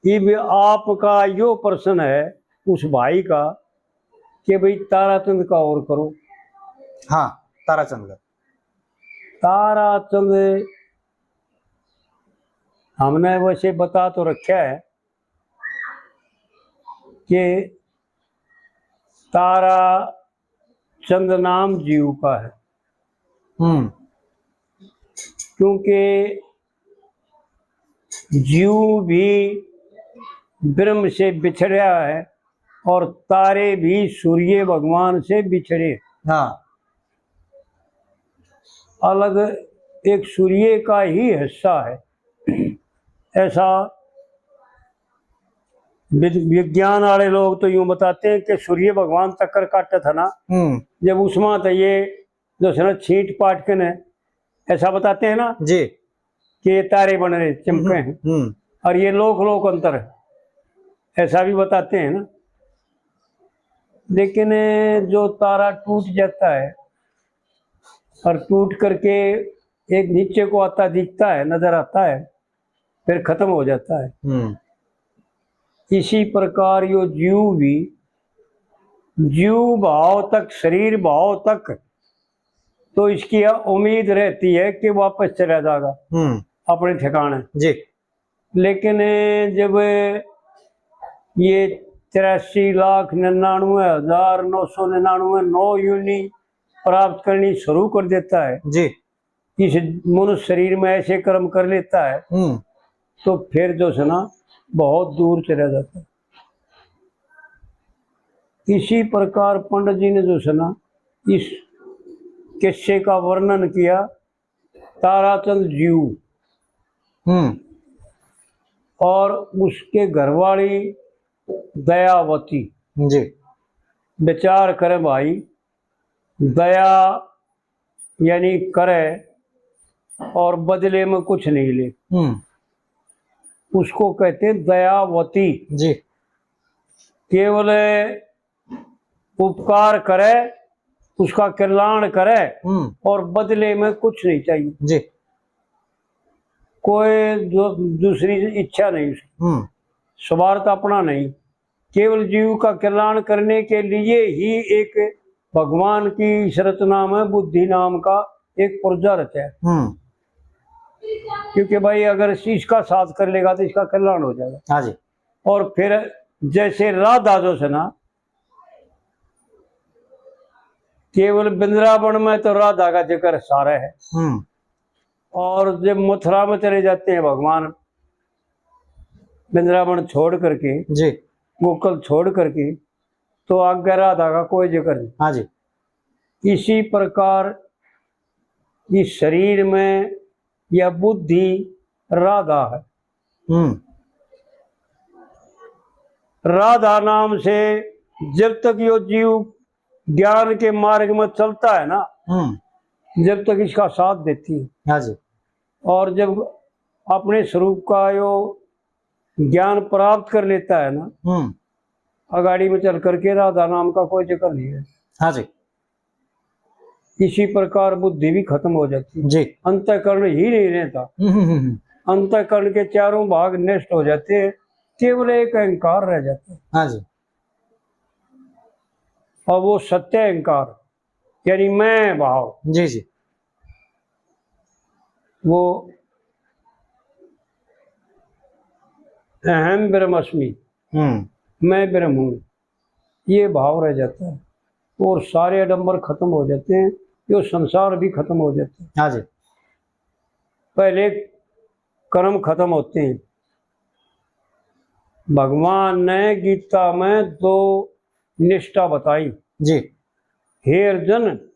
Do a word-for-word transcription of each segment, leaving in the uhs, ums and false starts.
इब आपका यो प्रश्न है उस भाई का कि भाई ताराचंद का और करो। हाँ, ताराचंद का। ताराचंद हमने वैसे बता तो रखा है कि तारा चंद नाम जीव का है। हम्म। क्योंकि जीव भी ब्रह्म से बिछड़ा है और तारे भी सूर्य भगवान से बिछड़े। हाँ। अलग एक सूर्य का ही हिस्सा है। ऐसा विद-, विज्ञान वाले लोग तो यूं बताते हैं कि सूर्य भगवान चक्कर काटता था ना, हम्म। जब उसमें तो ये जो है ना छींट पाट के ने ऐसा बताते हैं ना जी। कि ये तारे बन रहे, चमके हैं। हम्म। और ये लोक लोक अंतर है, ऐसा भी बताते हैं ना। लेकिन जो तारा टूट जाता है और टूट करके एक नीचे को आता दिखता है, नजर आता है, फिर खत्म हो जाता है। हम्म। इसी प्रकार यो जीव भी, जीव भाव तक, शरीर भाव तक, तो इसकी यह उम्मीद रहती है कि वापस चला जाएगा हम्म। अपने ठिकाने। जी। लेकिन जब ये तिरासी लाख निन्यानवे हजार नौ सौ निन्यानवे नौ योनि प्राप्त करनी शुरू कर देता है, जी। इस मनुष्य शरीर में ऐसे कर्म कर लेता है, हम्म। तो फिर जो है ना, बहुत दूर चला जाता है। इसी प्रकार पंडित जी ने जो है ना, इस किस्से का वर्णन किया, ताराचंद जीव हम्म। और उसके घरवाली दयावती। जी। विचार करें भाई, दया यानी करे और बदले में कुछ नहीं ले, हम्म। उसको कहते हैं दयावती। जी। केवल उपकार करे, उसका कल्याण करे हम्म। और बदले में कुछ नहीं चाहिए। जी। कोई दू-, दूसरी इच्छा नहीं उसकी। हम्म। स्वार्थ अपना नहीं, केवल जीव का कल्याण करने के लिए ही एक भगवान की ईश्वरत नाम है, बुद्धि नाम का एक पुर्जा रहता है। हम्म। क्योंकि भाई अगर इसका साथ कर लेगा तो इसका कल्याण हो जाएगा। हाँ जी। और फिर जैसे राधा जो है ना, केवल वृंदावन में तो राधा का जिक्र सारा है। हम्म। और जब मथुरा में चले जाते हैं भगवान, वृंदावन छोड़ करके, जी। गोकुल छोड़ करके, तो आगे राधा का कोई जिक्र नहीं। हाँ जी। इसी प्रकार इस शरीर में यह बुद्धि राधा है। हम्म। राधा नाम से जब तक यो जीव ज्ञान के मार्ग में चलता है ना, हम्म। जब तक इसका साथ देती है। हाँ जी। और जब अपने स्वरूप का यो ज्ञान प्राप्त कर लेता है ना, हम्म। अगाड़ी में चल करके राधा नाम का कोई जिक्र नहीं है। हाँ जी। इसी प्रकार बुद्धि भी खत्म हो जाती है। जी। अंतःकरण ही नहीं रहता। हम्म, हम्म, हम्म। अंतःकरण के चारों भाग नष्ट हो जाते हैं, केवल एक अहंकार रह जाता है। हाँ जी। और वो सत्य अहंकार, यानी मैं भाव। जी, जी। वो अहम ब्रह्मास्मि, हम्म। मैं ब्रह्म हूँ, ये भाव रह जाता है और सारे आडंबर खत्म हो जाते हैं, यो संसार भी खत्म हो जाता है। हाँ जी। पहले कर्म खत्म होते हैं। भगवान ने गीता में दो निष्ठा बताई। जी। हे अर्जुन,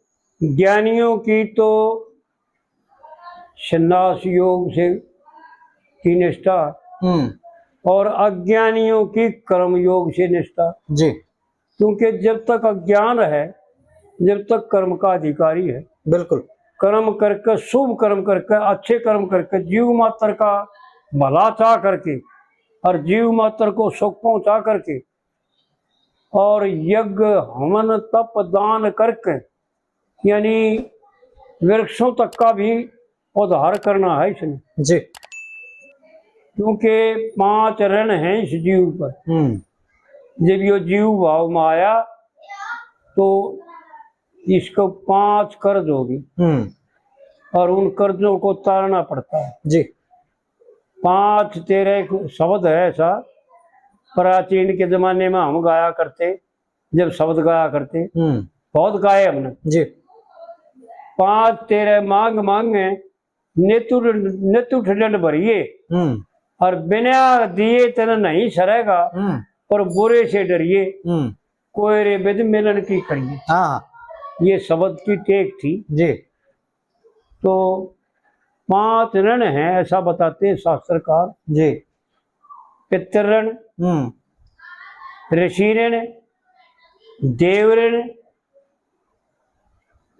ज्ञानियों की तो संन्यास योग से की निष्ठा हम्म। और अज्ञानियों की कर्म योग से निष्ठा। जी। क्योंकि जब तक अज्ञान है, जब तक कर्म का अधिकारी है। बिल्कुल। कर्म करके, शुभ कर्म करके, अच्छे कर्म करके, जीव मात्र का भला चाह करके और जीव मात्र को सुख पहुंचा करके और यज्ञ, हवन, तप, दान करके, यानी वृक्षों तक का भी उद्धार करना है इसने। जी। क्योंकि पांच ऋण हैं इस जीव पर। हम्म। जब यो जीव भाव में आया तो इसको पांच कर्ज हो गए। हम्म। और उन कर्जों को तारना पड़ता है। जी। पांच तेरे शब्द है ऐसा, प्राचीन के जमाने में हम गाया करते, जब शब्द गाया करते, हम्म। बहुत गाए हमने। जी। पांच तेरे मांग मांगे, नेतु नेतु ठंड भरिए। हम्म। और बिना दिए तन नहीं सरेगा, हम्म। पर बुरे से डरिए। हम्म। कोयरे बिद मिलन की करिए। हाँ। ये शब्द की टेक थी। जी। तो पांच ऋण हैं, ऐसा बताते हैं शास्त्रकार। जी। पितृ ऋण, हम्म। ऋषि ऋण, देव ऋण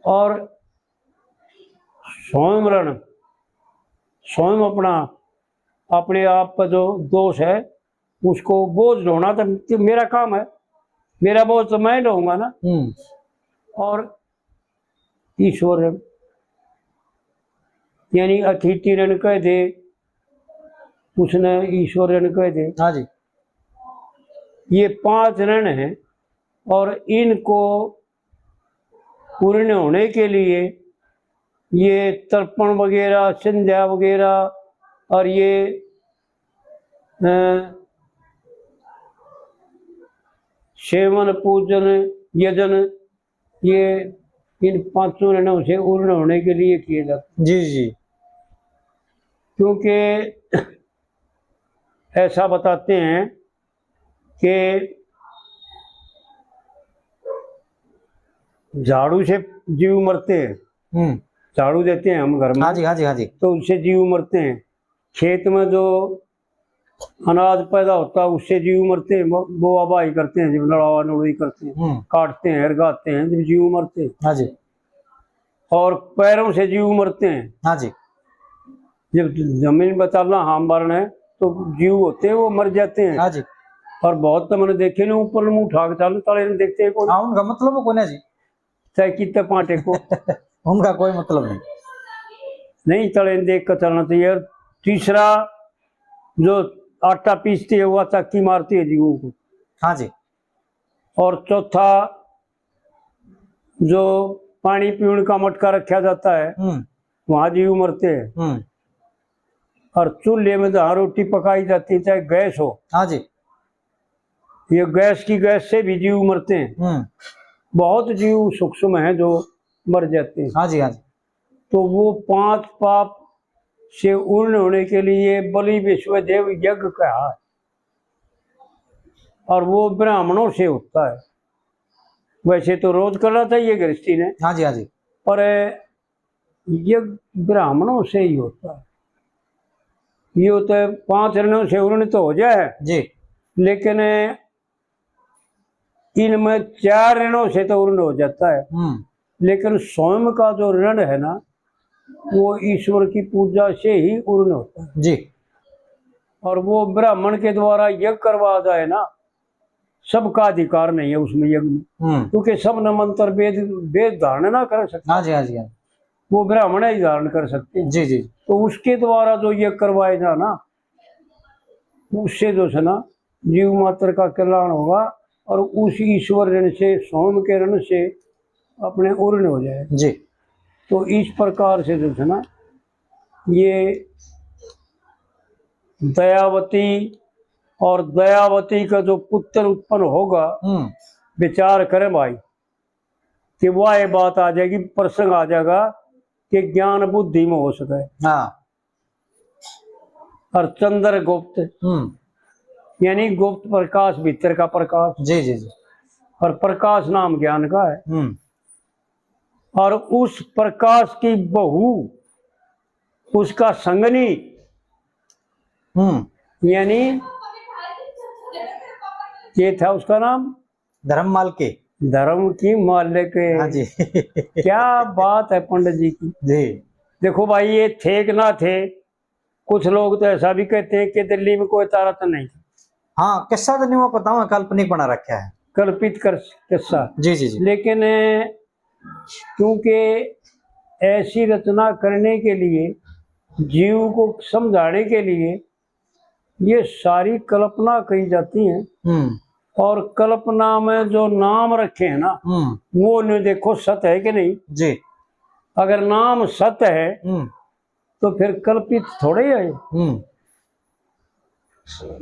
और स्वयं ऋण। स्वयं अपना, अपने आप पर जो दोष है, उसको बोझ ढोना तो मेरा काम है, मेरा बोझ तो मैं ढोऊंगा ना। हम्म। और ईश्वर ऋण, यानी अतिथि ऋण कह दे, उसने ईश्वर ऋण कह दे। हाँ जी। ये पांच ऋण हैं और इनको पूर्ण होने के लिए ये तर्पण वगैरह, संध्या वगैरह और ये, अ, सेवन, पूजन, यजन, ये इन पांचों ऋणों से पूर्ण होने के लिए किए जाते हैं। जी, जी। क्योंकि ऐसा बताते हैं कि झाड़ू से जीव मरते हैं। हम्म। झाड़ू देते हैं हम घर में। हाँ जी, हाँ जी, हाँ जी। तो उससे जीव मरते हैं। खेत में जो अनाज पैदा होता है, उससे जीव मरते हैं, बो-, बोआ बाई करते हैं, जब नड़ावा नड़ोई करते हैं, हम्म। काटते हैं, रगाते हैं, जब जीव मरते हैं। हाँ जी। और पैरों से जीव मरते हैं। हाँ जी। जब जमीन पर चालना, हाम मारना है, तो जीव होते हैं, वो मर जाते हैं। हाँ जी। और बहुत तो मैंने देखे नहीं, ऊपर मुंह उठा के चालू, तले नहीं देखते हैं कोई। हाँ, उनका मतलब कोई ना जी। चाहे कितने पांटे को। उनका कोई मतलब नहीं। नहीं, तले देख कर चलना चाहिए। और तीसरा, जो आटा पीसती है, वो चाकी मारती है जीवों को। हाँ जी। और चौथा, जो पानी पीने का मटका रखा जाता है, हम्म। वहां जीव मरते हैं। हम्म। और चूल्हे में जहाँ रोटी पकाई जाती है, चाहे गैस हो, हाँ जी। ये गैस की, गैस से भी जीव मरते हैं। हम्म। बहुत जीव सूक्ष्म हैं जो मर जाते हैं। हाँ जी, हाँ जी। तो वो पांच पाप से उर्ण होने के लिए बलि विश्वदेव यज्ञ कहा है, और वो ब्राह्मणों से होता है। वैसे तो रोज करना चाहिए गृहस्थी ने, हाँ जी, हाँ जी। पर ये ब्राह्मणों से ही होता है। ये होता है, पांच ऋणों से उर्ण तो हो जाए जी। लेकिन इनमें चार ऋणों से तो उर्ण हो जाता है। हम्म। लेकिन स्वयं का जो ऋण है ना, वो ईश्वर की पूजा से ही उर्ण होता है जी। और वो ब्राह्मण के द्वारा यज्ञ करवा जाए ना, सबका अधिकार नहीं है उसमें यज्ञ में। हम्म। क्योंकि सब न मंत्र वेद, वेद धारण ना कर सकते। हाँ जी, हाँ जी, हाँ। वो ब्राह्मण ही धारण कर सकते हैं। जी, जी। तो उसके द्वारा जो यज्ञ करवाए जा ना, उससे जो है ना, जीव मात्र का कल्याण होगा और उस ईश्वर ऋण से, स्वयं के ऋण से अपने उर्ण हो जाए। जी। तो इस प्रकार से जो है ना, ये दयावती और दयावती का जो पुत्र उत्पन्न होगा, हम्म। विचार करें भाई, कि वह ये बात आ जाएगी, प्रसंग आ जाएगा कि ज्ञान बुद्धि में हो सके। हाँ। और चंद्र गुप्त, हम्म। यानी गुप्त प्रकाश, भीतर का प्रकाश। जी, जी, जी। और प्रकाश नाम ज्ञान का है। हम्म। और उस प्रकाश की बहू, उसका संगनी, हम्म। यानी ये था उसका नाम धर्म माल के। धर्म की मालिक। हाँ जी। क्या बात है पंडित जी की। जी। देखो भाई, ये थे कि ना थे, कुछ लोग तो ऐसा भी कहते हैं कि दिल्ली में कोई तारा तो नहीं था। हाँ, किस्सा तो नहीं, वो बताऊं, काल्पनिक बना रखा है। कल्पित कर किस्सा। जी, जी, जी। लेकिन क्योंकि ऐसी रचना करने के लिए, जीव को समझाने के लिए ये सारी कल्पना कही जाती है। हम्म। और कल्पना में जो नाम रखे हैं ना, हम्म। वो नहीं देखो सत है कि नहीं। जी। अगर नाम सत है, हम्म। तो फिर कल्पित थोड़े है। हम्म।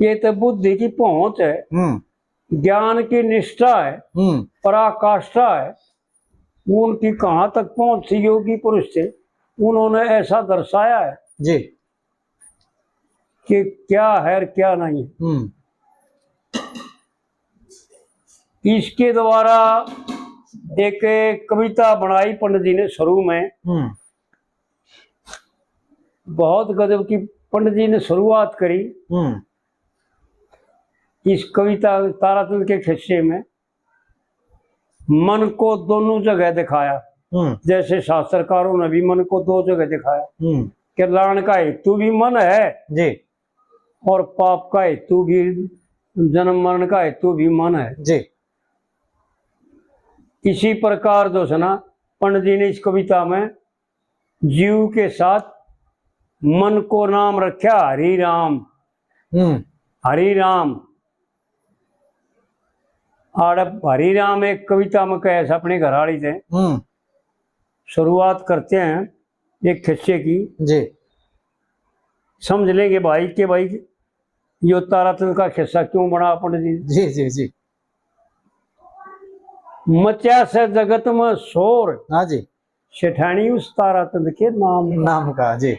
ये तो बुद्धि की पहुंच है, हम्म। ज्ञान की निष्ठा है, हम्म। पराकाष्ठा है। उनकी कहाँ तक पहुंच थी, योगी पुरुष थे, उन्होंने ऐसा दर्शाया है जी। कि क्या है और क्या नहीं। हम्म। इसके द्वारा एक कविता बनाई पंडित जी ने शुरू में। हम्म। बहुत गजब की पंडित जी ने शुरुआत करी। हम्म। इस कविता ताराचंद के खिस्से में मन को दोनों जगह दिखाया। हम्म। जैसे शास्त्रकारों ने भी मन को दो जगह दिखाया, हम्म। कि लाण का हेतु भी मन है जी। और पाप का हेतु भी, जन्म मरण का हेतु भी मन है जी। इसी प्रकार जो है ना, पंडित जी ने इस कविता में जीव के साथ मन को नाम रखा हरि राम। हम्म। हरि राम। और अब हरि राम एक कविता में कहे से अपने घर वाली से। हम्म। शुरुआत करते हैं एक खिस्से की जी। समझ लेंगे भाई के भाई यो ताराचंद का खिस्सा क्यों बना पंडित जी। जी, जी, जी। मचा से जगत में शोर। हाँ जी। सेठानी उस ताराचंद के नाम का। नाम का, जी।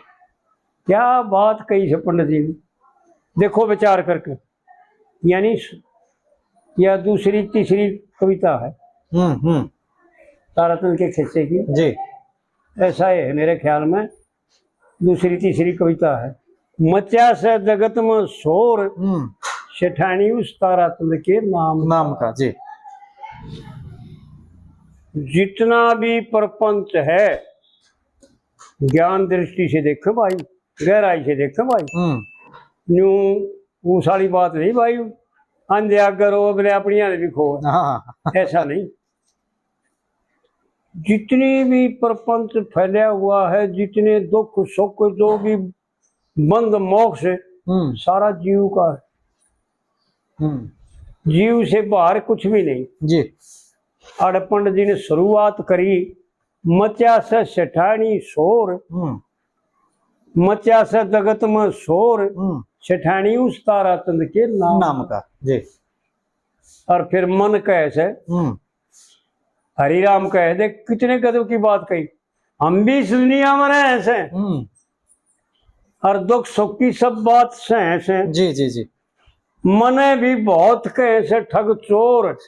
क्या बात कही है पंडित जी ने, देखो विचार करके। यानी स-, या दूसरी तीसरी कविता है हम्म, हम्म। ताराचंद के खिस्से की। जी। ऐसा है मेरे ख्याल में, दूसरी तीसरी कविता है। मचा से जगत में शोर, हम्म। सेठानी उस ताराचंद के नाम नाम का, जी। जितना भी प्रपंच है, ज्ञान दृष्टि से देखें भाई, गहराई से देखें भाई। हम्म। न्यू उस वाली बात नहीं भाई, अंधे आगे रो, अपने अपनी आने भी खो। हाँ। ऐसा नहीं। जितनी भी प्रपंच फैला हुआ है, जितने दुख सुख, जो भी बंध मोक्ष, हम्म। सारा जीव का है। हम्म। जीव से बाहर कुछ भी नहीं। जी। और पंडित जी ने शुरुआत करी, मचा से सेठानी शोर, हम्म। मचा से जगत में शोर, हम्म। सेठानी उस ताराचंद के नाम नाम का। जी। और फिर मन कहे से, हम्म। हरि राम कहे, देख कितने गजब की बात कही। हम भी इस दुनिया में रहे से हम्म। और दुख सुख की सब बात सहे से। जी, जी, जी। मने भी बहुत कहे से ठग चोर।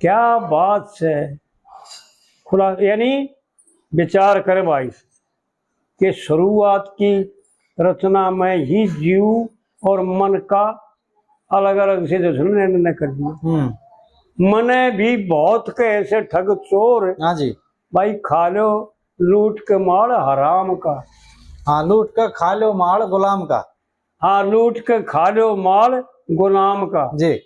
क्या बात से खुला, यानी विचार कर भाई, कि शुरुआत की रचना में ही जीव और मन का अलग-अलग से जो है ना निर्णय कर दिया। हम्म। मने भी बहुत कहे से ठग चोर, हाँ जी। भाई खा लो लूट के माल हराम का। हाँ, लूट के खा लो माल गुलाम का। हाँ, लूट के खा लो माल गुलाम का। जी।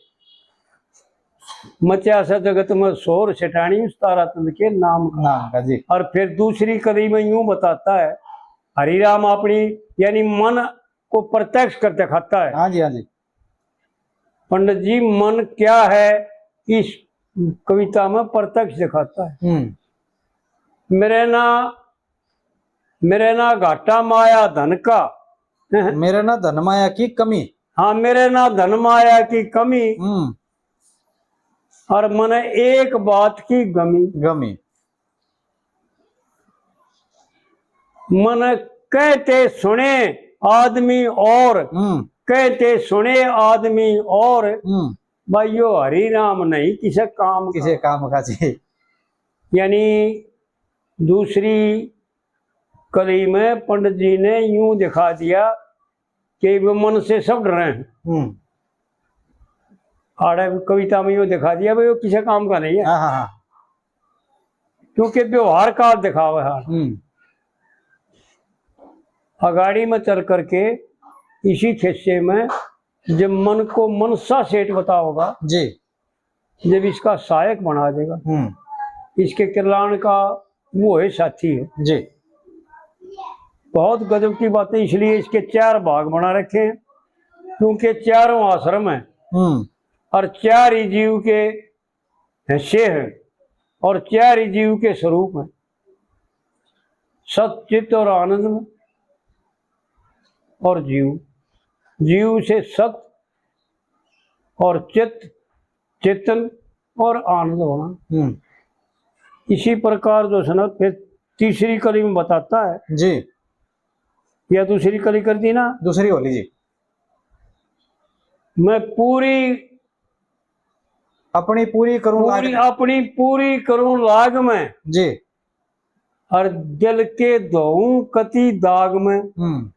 मचा से जगत में शोर, सेठानी उस ताराचंद के नाम का। नाम का, जी। और फिर दूसरी कली में यूं बताता है, हरि राम अपनी, यानी मन को प्रत्यक्ष कर दिखाता है। हाँ जी, हाँ जी। पंडित जी, मन क्या है, इस कविता में प्रत्यक्ष दिखाता है। हम्म। मेरे ना, मेरे ना घाटा माया धन का। मेरे ना धन माया की कमी। हाँ, मेरे ना धन माया की कमी। हम्म। और मने एक बात की गमी। गमी। मन कहते सुने आदमी और, हम्म। कहते सुने आदमी और, हम्म। भाई यो हरि नाम नहीं किसे काम का। किसे काम का जी। यानी दूसरी कली में पंडित जी ने यूं दिखा दिया कि वो मन से सब डरे हैं। हम्म। आड़े कविता में यो दिखा दिया भाई वो किसे काम का नहीं है। हाँ, हाँ, हाँ। क्योंकि व्यवहार काल दिखावे है। हम्म। अगाड़ी में चल करके इसी खिस्से में जब मन को मनसा सेठ बताओगा, जी। जब इसका सहायक बना देगा, हम्म। इसके कल्याण का वो है साथी है। जी। बहुत गजब की बातें, इसलिए इसके चार भाग बना रखे हैं, क्योंकि चारों आश्रम हैं हम्म। और चार ही जीव के हिस्से हैं और चार ही जीव के स्वरूप हैं, सत, चित्त और आनंद और जीव। जीव से सत और चित्त, चेतन और आनंद होना। हम्म। इसी प्रकार जो है ना, फिर तीसरी कली में बताता है। जी। या दूसरी कली कर दी ना? दूसरी हो ली जी। मैं पूरी अपनी पूरी करूं लाग पूरी, में। अपनी पूरी करूं लाग में। जी। और दिल के धोऊं कति दाग में। हम्म।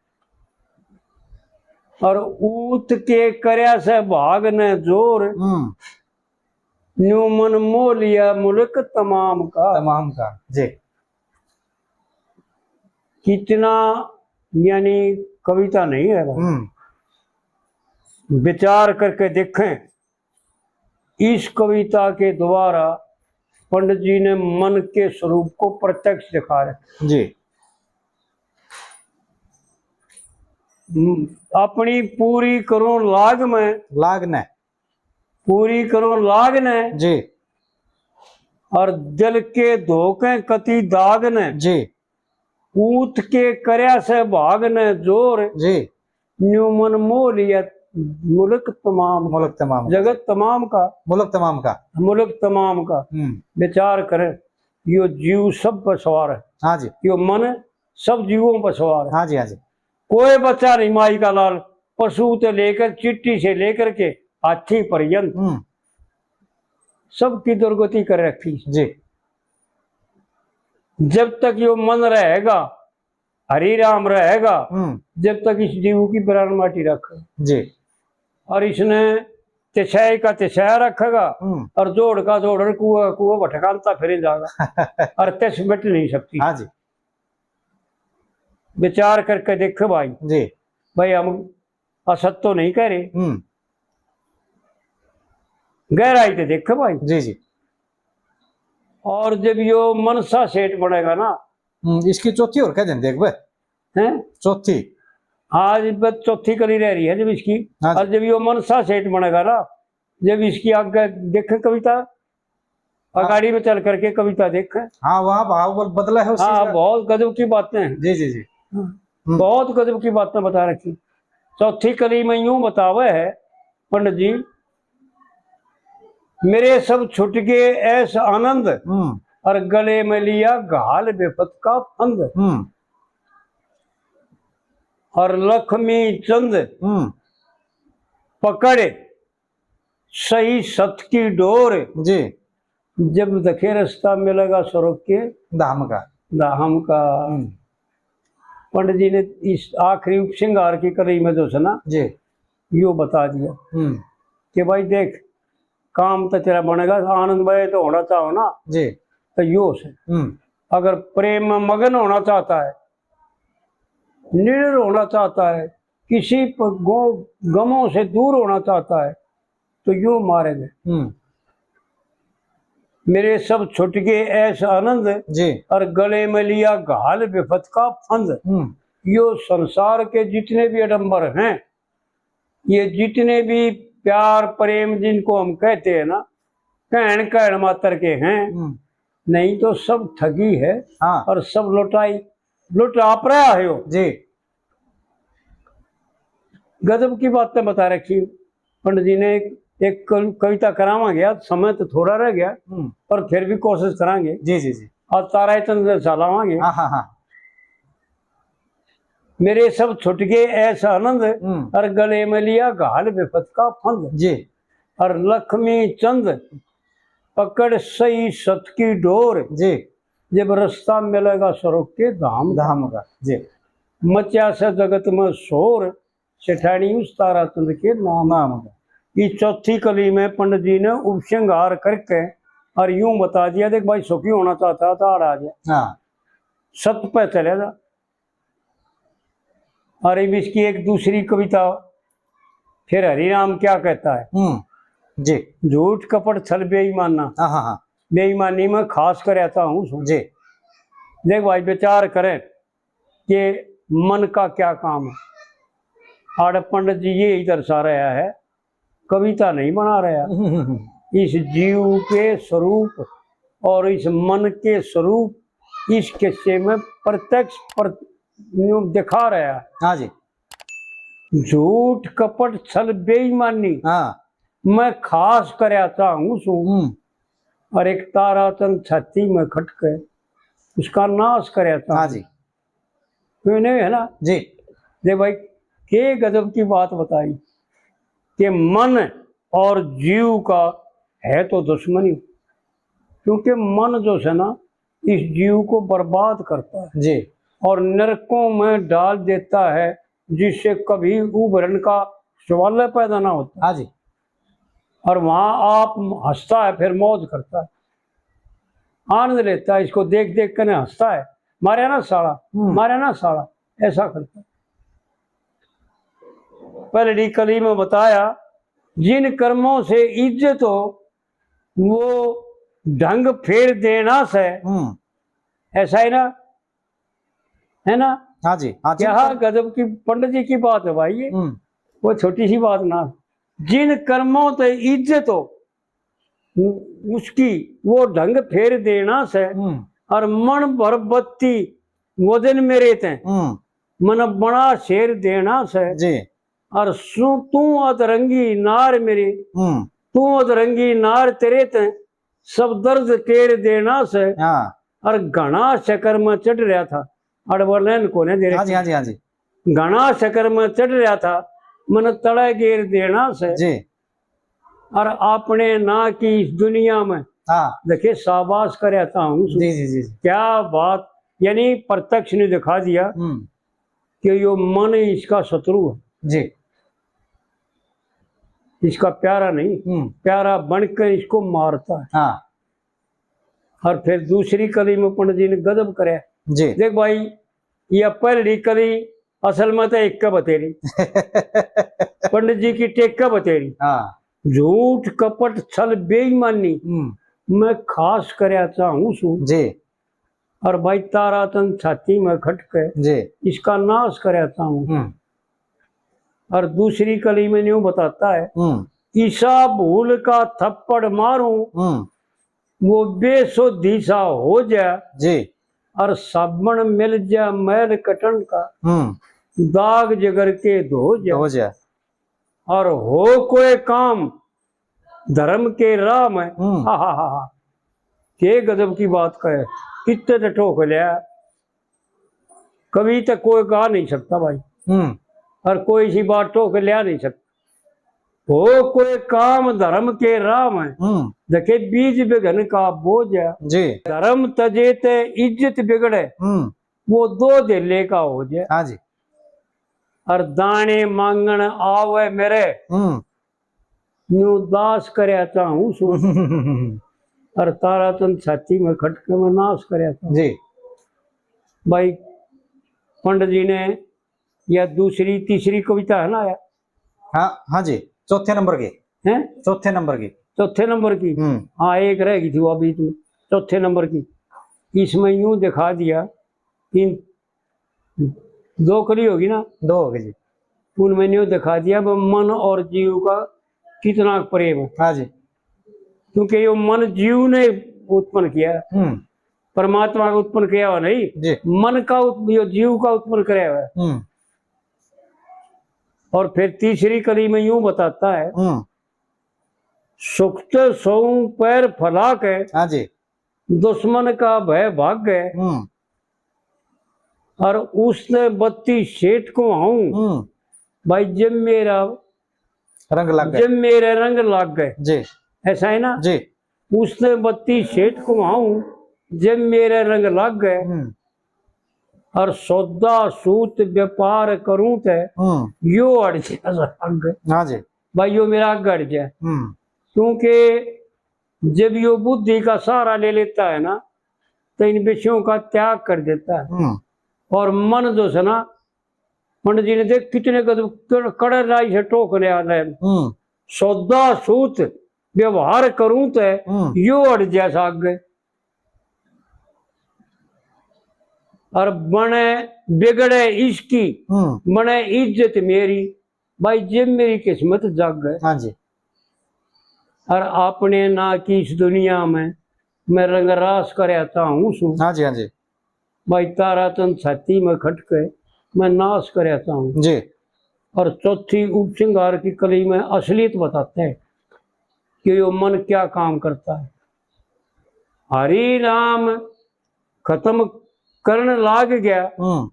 और ऊत के करया से भाग ने जोर। हम्म। न्यू मन मोह लिया मुल्क तमाम का। तमाम का, जी। कितना, यानी कविता नहीं है, हम्म। विचार करके देखें, इस कविता के द्वारा पंडित जी ने मन के स्वरूप को प्रत्यक्ष दिखा रहे। जी। हम्म, अपनी पूरी करूं लाग में। लाग ने। पूरी करूं लाग ने। जी। और दिल के धोखे कति दाग ने। जी। ऊत के करया से भाग ने जोर। जी। न्यू मन मोह लिया मुल्क तमाम। मुल्क तमाम। जगत तमाम का। मुल्क तमाम का। मुल्क तमाम का। हम्म। विचार करे, यो जीव सब पर सवार है। हाँ जी। यो मन सब जीवों पर सवार है। हाँ जी, हाँ जी। कोई बच्चा नहीं माई का लाल, पशु से लेकर, चिट्टी से लेकर के हाथी पर्यंत हम्म। सबकी दुर्गति कर रखी। जी। जब तक यो मन रहेगा, हरि राम रहेगा, हम्म। जब तक इस जीव की प्राण माटी रखेगा। जी। और इसने तिसाई का तिसाया रखेगा हम्म। और जोड़ का जोड़, कुआ का कुआ भटकाता फिर जाएगा। और तिस मिट नहीं सकती। हाँ जी। विचार करके देखे भाई। जी। भाई, हम असत तो नहीं कह रहे। हम्म। गहराई ते देखे भाई। जी, जी। और जब यो मनसा सेठ बनेगा ना। हम्म, इसकी चौथी और कह दें, देख बे। हैं? चौथी। आज बस चौथी कली रह रही है जब इसकी। हाँ जी। और जब यो मनसा सेठ बनेगा ना, जब इसकी आगे देखे कविता, हाँ। गाड़ी में चल करके कविता देखे। हाँ, वहाँ भाव बल-, बदला है उसी हाँ, का। बहुत गजब की बातें हैं। जी, जी, जी। हाँ। हम्म। बहुत गजब की बातें बता रखी। चौथी कली में यूं बतावे है पंडित जी, मेरे सब छुट गए ऐस आनंद, हम्म। और गले में लिया घाल विपत का फंद। हम्म। और लक्ष्मी चंद हम्म। पकड़ सही सत की डोर। जी। जब देखे रास्ता मिलेगा स्वर्ग के धाम का। धाम का। हम्म। पंडित जी ने इस आखिरी उपसंहार की कली में जो है ना, जी। यो बता दिया हम्म। कि भाई देख, काम तो तेरा बनेगा, आनंद भाई तो होना चाहो ना, जी। तो यो से। हम्म। अगर प्रेम में मगन होना चाहता है, निडर होना चाहता है, किसी प-, गो-, गमों से दूर होना चाहता है, तो यो मार्ग है। हम्म। मेरे सब छुट गए ऐस आनंद, जी। और गले में लिया घाल विपत का फंद। हम्म। यो संसार के जितने भी आडंबर हैं, ये जितने भी प्यार प्रेम जिनको हम कहते हैं ना, कहण कहण मात्र के हैं, हम्म। नहीं तो सब ठगी है हाँ। और सब लुटाई, लुट आप रहा हो। जी। गजब की बातें बता रखी पंडित जी ने। एक, एक कल-, कविता करावांगे यार, समय तो थोड़ा रह गया, हम्म। पर फिर भी कोशिश करांगे। जी, जी, जी। और तारा इतने चलावांगे। हाँ, हाँ, हाँ। मेरे सब छुट गए ऐसा आनंद, हम्म। और गले में लिया घाल विपत का फंद। जी। और लक्ष्मी चंद पकड़ सही सत की डोर। जी। जब रास्ता मिलेगा स्वर्ग के धाम का। धाम का, जी। मचा से जगत में शोर, सेठानी उस तारा चंद के नाम। नाम का। इस चौथी कली में पंडित जी ने उपसंहार करके और यूं बता दिया, देख भाई, सुखी होना चाहता है तो आड़ आ जा। हाँ। सत पे चले जा। और अब इसकी एक दूसरी कविता, फिर हरिराम क्या कहता है? हम्म, जी। झूठ कपट छल बेईमाना। हाँ, हाँ, हाँ। बेईमानी में खास कर आता हूँ। जी। देख भाई, विचार करें कि मन का क्या काम है। आड़े पंडित जी यही दर्शा रहा है, कविता नहीं बना रहा। इस जीव के स्वरूप और इस मन के स्वरूप इस किस्से में प्रत्यक्ष प्र-, न्यू दिखा रहा है। हाँ जी। झूठ, कपट, छल, बेईमानी हाँ। मैं खास करया चाहूँ सूं। हम्म। और एक तारा चंद छाती में खटके उसका नाश करया चाहूँ। हाँ जी। क्यों नहीं है ना? जी। दे भाई, के गजब की बात बताई कि मन और जीव का है तो दुश्मनी, क्योंकि मन जो है ना, इस जीव को बर्बाद करता है जी। और नरकों में डाल देता है, जिससे कभी उभरन का सवाल पैदा ना होता। हाँ जी। और वहां आप हंसता है, फिर मौज करता है, आनंद लेता है, इसको देख देख कर हंसता है, "मारे ना साला, हम्म। मारे ना साला", ऐसा करता है। पहली कली में बताया, जिन कर्मों से इज्जत हो, वो ढंग फेर देना से। हम्म। ऐसा है ना? है ना? हाँ जी, हाँ जी। क्या गजब की पंडित जी की बात है भाई ये। हम्म। वो छोटी सी बात ना। जिन कर्मों से इज्जत हो, उ-, उसकी वो ढंग फेर देना से। हम्म। और मण भर बत्ती वजन मेरे ते। हम्म। मन बड़ा शेर देना से। जी। और सु-, तू अधरंगी नार मेरी, हम्म। तू अधरंगी नार तेरे ते सब दर्द टेर देना से। हाँ। और घना चक्कर में चढ़ रहा था, अड़वलन कोने दे हाँ जी, रखी। हाँ जी, हाँ जी। घना चक्कर में चढ़ रहा था, मन तले गेर देना से। जी। और अपने ना की इस दुनिया में हाँ। देखे शाबाश करया था हूँ। जी, जी, जी, जी। क्या बात, यानी प्रत्यक्ष ने दिखा दिया हम्म। कि यो मन ही इसका शत्रु है। जी। इसका प्यारा नहीं, हम्म। प्यारा बनकर इसको मारता है। हाँ। और फिर दूसरी कली में पंडित जी ने गजब करे। जी। देख भाई, ये पहली कली असल में तो एक का बतेरी। पंडित जी की टेक का बतेरी। हाँ। झूठ, कपट, छल, बेईमानी हम्म। मैं खास करया चाहूँ सूं। जी। और भाई तारा तन छाती में खटके जी। इसका नाश करया चाहूँ। हम्म। और दूसरी कली में न्यू बताता है, हम्म। ईसा भूल का थप्पड़ मारूं, हम्म। वो बेसोधी सा हो जा, जी। और साबण मिल जा मैल कटन का, हम्म। दाग जगर के धो जा। धो जा। और हो कोई काम धर्म के राह में, हम्म। हा, हा, हा, हा। के गजब की बात कहे, कितने तो ठोक लिया, कभी तो कोई गा नहीं सकता भाई, हम्म। और कोई सी बात ठोक लिया नहीं सकता। हो कोई काम धर्म के राह में, हम्म। देखे बीज विघ्न का बोझ है। जी। धर्म तजे ते इज्जत बिगड़े, हम्म। वो दो धेले का हो जाए। हाँ जी। और दाने मांगण आवे मेरे, हम्म। न्यू दास करया चाहूँ सूं। और तारा तन छाती में खटके में नाश करया चाहूँ। जी। भाई, पंडित जी ने या दूसरी, तीसरी कविता है ना या? हाँ, हाँ जी, चौथे नंबर की। हैं? चौथे नंबर की। चौथे नंबर की? हम्म। हाँ, एक रह गई थी वो अभी तो। चौथे नंबर की। इसमें यूं दिखा दिया, इन दो कली होगी ना? दो होगी जी। उनमें न्यू दिखा दिया, वो मन और जीव का कितना प्रेम है। हाँ जी। क्योंकि यो मन जीव ने उत्पन्न किया है। हम्म। परमात्मा का उत्पन्न किया हुआ नहीं, जी। मन का उत-, यो जीव का उत्पन्न किया हुआ है। हम्म। और फिर तीसरी कली में यूं बताता है, हम्म। सुख ते सौ पैर फैला के, हाँ जी। दुश्मन का भय भाग गए। हम्म। और उसने बत्ती सेठ को आऊं। हम्म। भाई, जब मेरा रंग लग गए। जब मेरे रंग लग गए। जी। ऐसा है ना? जी। उसने बत्ती सेठ को आऊं, जब मेरे रंग लग गए। हम्म। और सौदा सूत व्यापार करूं ते हम्म। यो अड़ जाए आगे। हाँ जी। भाई, यो मेरा आगे अड़ जाए। हम्म। क्योंकि जब यो बुद्धि का सहारा ले लेता है ना, तो इन विषयों का त्याग कर देता है। हम्म। और मन जो है ना, पंडित जी ने देख कितने कद-, कड़-, कड़े राय से टोक रहा है। हम्म। सौदा सूत व्यवहार करूं तो हम्म। यो अड़ जैसा आगे। और बने बिगड़े इसकी, हम्म। बने इज्जत मेरी। भाई, जब मेरी किस्मत जागे, हाँ जी। और आपने ना की इस दुनिया में मैं रंग रास करया चाहूँ सूं। हाँ जी, हाँ जी। भाई, तारा चंद छाती में खटके मैं नाश करया चाहूँ। जी। और चौथी उपसंहार की कली में असलियत बताते हैं कि यो मन क्या काम करता है। हरि नाम खत्म करण लाग गया, हम्म।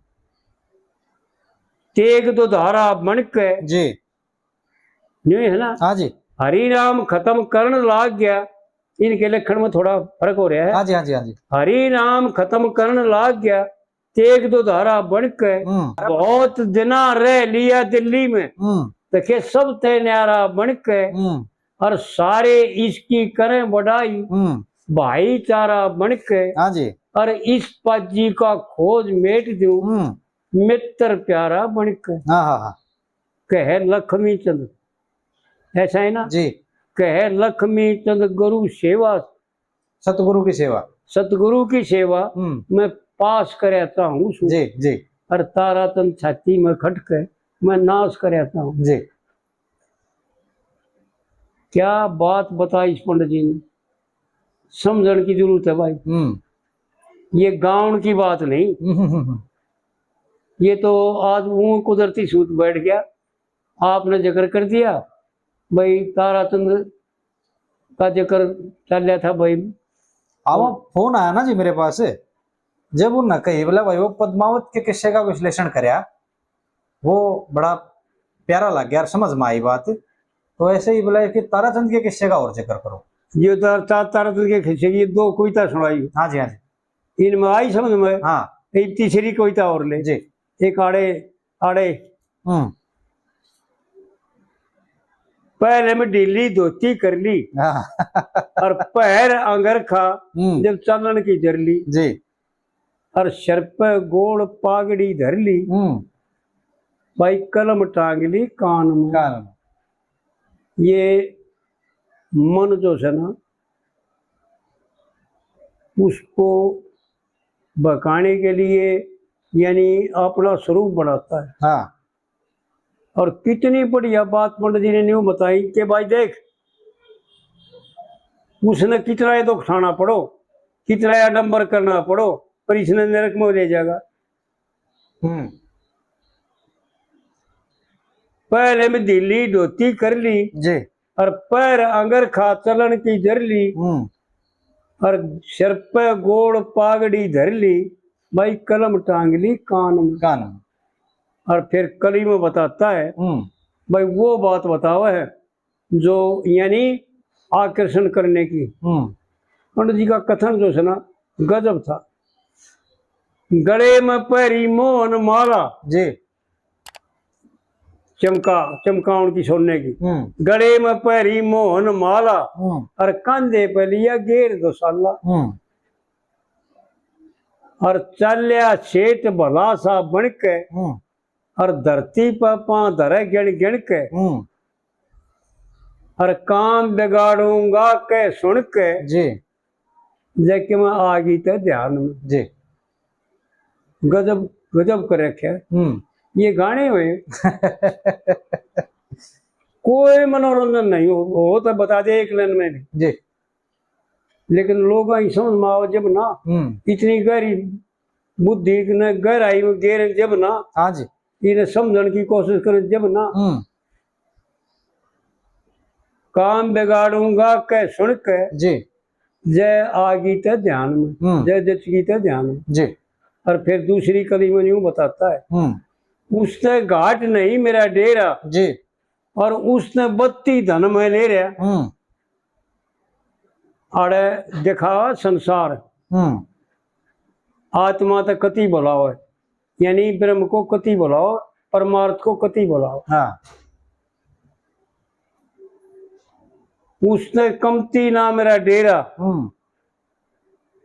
तेग दो धारा बन के। जी। न्यू है ना? हाँ जी। हरि नाम खत्म करण लाग गया, इनके लक्षण में थोड़ा फर्क हो रहा है। हाँ जी, हाँ जी, हाँ जी। हरि नाम खत्म करण लाग गया, तेग दो धारा बन के। हम्म। बहुत दिना रह लिया दिल्ली में, हम्म। देखे सब ते न्यारा बन के। हम्म। और सारे इसकी करें बड़ाई, हम्म। भाईचारा बन के। हाँ जी। और इस पाजी का खोज मेट दूं, हम्म। मित्र प्यारा बन के। हाँ, हाँ, हाँ। कहे लक्ष्मी चंद, ऐसा है ना? जी। कहे लक्ष्मी चंद गुरु सेवा, सतगुरु की सेवा। सतगुरु की सेवा हम्म। मैं पास करता हूँ सूं। जी, जी। और तारा चंद छाती में खटके मैं नाश करता हूँ। जी। क्या बात बताई इस पंडित जी ने, समझण की जरूरत है भाई। हम्म। ये गाउण की बात नहीं। हम्म, हम्म, हम्म। ये तो आज वो कुदरती सूत बैठ गया, आपने जिक्र कर दिया भाई, ताराचंद का जिक्र चल रहा था भाई। हाँ, वो फोन आया ना जी मेरे पास, जब उन्हें कही बोला भाई वो पद्मावत के किस्से का विश्लेषण करया, वो बड़ा प्यारा लग गया और समझ में आई बात। तो ऐसे ही बोला कि ताराचंद के किस्से का और जिक्र करो। ये तो ता-, ताराचंद के किस्से की दो कविता सुनाई। हाँ जी, हाँ जी। इनमें आई समझ में? हाँ। एक तीसरी कविता और ले। जी। एक आड़े, आड़े। हम्म। पहले में ढीली धोती कर ली हाँ। और पैर अंगरखा हम्म। जब चालन की जर ली। जी। और सर पे गोल पागड़ी धर ली। हम्म। भाई कलम टांग ली कान में। कान में। ये मन जो है ना, उसको भकाने के लिए यानी अपना स्वरूप बनाता है। हाँ। और कितनी बढ़िया बात पंडित जी ने न्यू बताई कि भाई देख, उसने कितना ये दुख उठाना पड़ो, कितना ये आडंबर करना पड़ो, पर इसने नरक में ले जाएगा। हम्म। पहले में ढीली धोती कर ली जी। और पैर अंगरखा चलन की जर ली हम्म। और सर पे गोल पागड़ी धर ली, भाई कलम टांग ली कान में। कान में। और फिर कली में बताता है, हम्म। भाई वो बात बतावे है जो यानी आकर्षण करने की। हम्म। पंडित जी का कथन जो है ना, गजब था। गले में पहरी मोहन माला जी। चमका, चमकाउन की सोने की। हम्म। गले में पहरी मोहन माला हम्म। और कांधे पे लिया गेर दो साला। हम्म। और चाल्या सेठ भला सा बन के हम्म। और धरती पे पां धरे गिण गिण के हम्म। और काम बिगाड़ूंगा के सुन के जी। जैके मैं आ गई थे ध्यान में। जी। गजब, गजब कर रखे। हम्म। ये गाने हुए। कोई मनोरंजन नहीं हो, हो तो बता दे एक लाइन में भी। जी। लेकिन लोग ही समझ में आओ जब ना, हम्म। इतनी गहरी बुद्धि ने गहराई में गेर जब ना, हाँ जी। इन्हें समझण की कोशिश करे जब ना। हम्म। काम बिगाड़ूंगा के सुन के जी। जय आ गई ते ध्यान में, हम्म। जय जच गई ते ध्यान में। जी। और फिर दूसरी कली में यूं बताता है, हम्म। उससे घाट नहीं मेरा डेरा जी। और उसने बत्ती धन में ले रहा। हम्म। आड़े दिखावा संसार। हम्म। आत्मा ते कति बुलाओ, यानी ब्रह्म को कति बुलाओ, परमार्थ को कति बुलाओ। हाँ। उसने कमती ना मेरा डेरा। हम्म।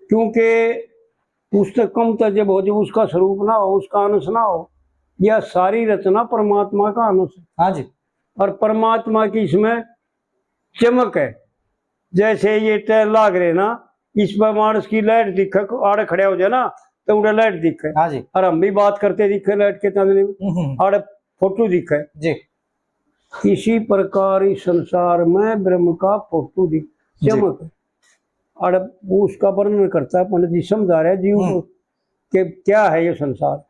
क्योंकि उससे कम तो जब हो, जब उसका स्वरूप ना हो, उसका अंश ना हो, यह सारी रचना परमात्मा का अंश है। हाँ जी। और परमात्मा की इसमें चमक है। जैसे ये टैल लाग रहे ना, इस पर मानस की लाइट दिखे, आड़ खड़ा हो जाए ना, तो उड़े लाइट दिखे। हाँ जी। और हम भी बात करते दिखे लाइट के चांदनी में। हम्म, हम्म। आड़े फोटो दिखे। जी। इसी प्रकार इस संसार में ब्रह्म का फोटो दिख, जी। चमक। और वो उसका वर्णन करता है, पंडित जी समझा रहे हैं जीव हम्म। को कि क्या है ये संसार।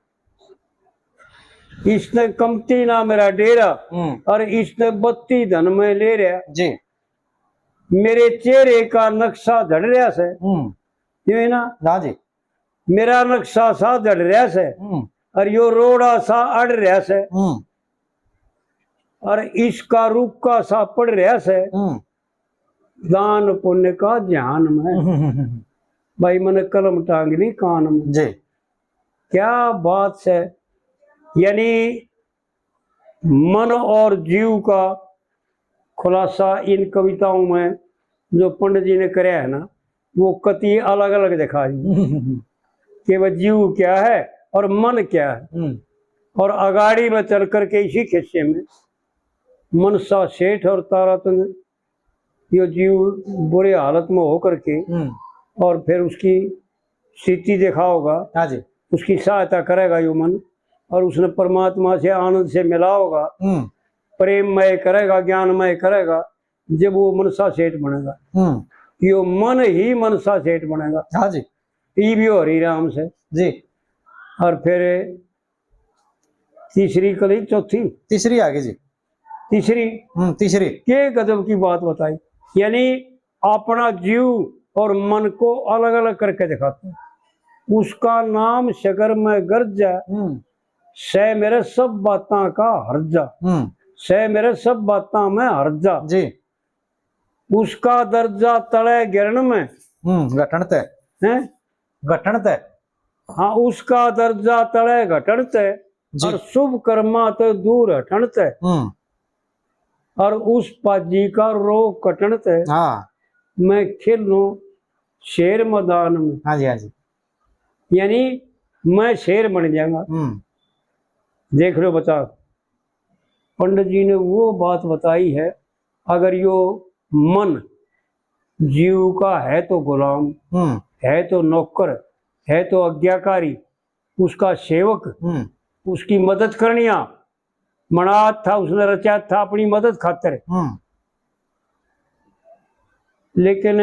इसने कमती ना मेरा डेरा, हम्म। और इसने बत्ती धन में ले रहा। जी। मेरे चेहरे का नक्शा झड़ रहा से, हम्म। क्यों है ना? हाँ जी। मेरा नक्शा सा झड़ रहा से, हम्म। और यो रोड़ा सा अड़ रहा से, हम्म। और इसका रुक्का सा पड़ रहा से, हम्म। दान पुण्य का ध्यान में। हम्म, हम्म, हम्म। भाई, मैंने कलम टांग ली कान में। जी। क्या बात है, यानी मन और जीव का खुलासा इन कविताओं में जो पंडित जी ने करया है ना, वो कति अलग-अलग दिखा दी कि वह जीव क्या है और मन क्या है। हम्म। और अगाड़ी में चल करके इसी खिस्से में मनसा सेठ और ताराचंद, यो जीव बुरे हालत में होकर के हम्म। और फिर उसकी स्थिति देखा होगा, हाँ जी। उसकी सहायता करेगा यो मन, और उसने परमात्मा से आनंद से मिला होगा, हम्म। प्रेममय करेगा, ज्ञानमय करेगा, जब वो मनसा सेठ बनेगा। हम्म। यो मन ही मनसा सेठ बनेगा। हाँ जी। ये भी हो हरी राम से। जी। और फिर तीसरी कली, चौथी? तीसरी आ गई जी। तीसरी? हम्म, तीसरी। के गजब की बात बताई, यानी अपना जीव और मन को अलग-अलग करके दिखाता है। उसका नाम सगर में गरज है, हम्म। सै मेरे सब बातां का हर्जा, हम्म। सै मेरे सब बातां में हर्जा। जी। उसका दर्जा तले गिरण में। हम्म, घटण तै। हैं? घटण तै। हाँ, उसका दर्जा तले घटण तै जी। और शुभ कर्मा तै दूर हटण तै हम्म। और उस पाजी का रोग कटण तै हाँ। मैं खेलूं शेर मैदान में। हाँ जी, हाँ जी। यानी मैं शेर बन जाऊंगा। हम्म। देख लो बता, पंडित जी ने वो बात बताई है, अगर यो मन जीव का है तो गुलाम, हम्म। है तो नौकर, है तो आज्ञाकारी, उसका सेवक, हम्म। उसकी मदद करनिया, मनात था, उसने रचा था अपनी मदद खातर। हम्म। लेकिन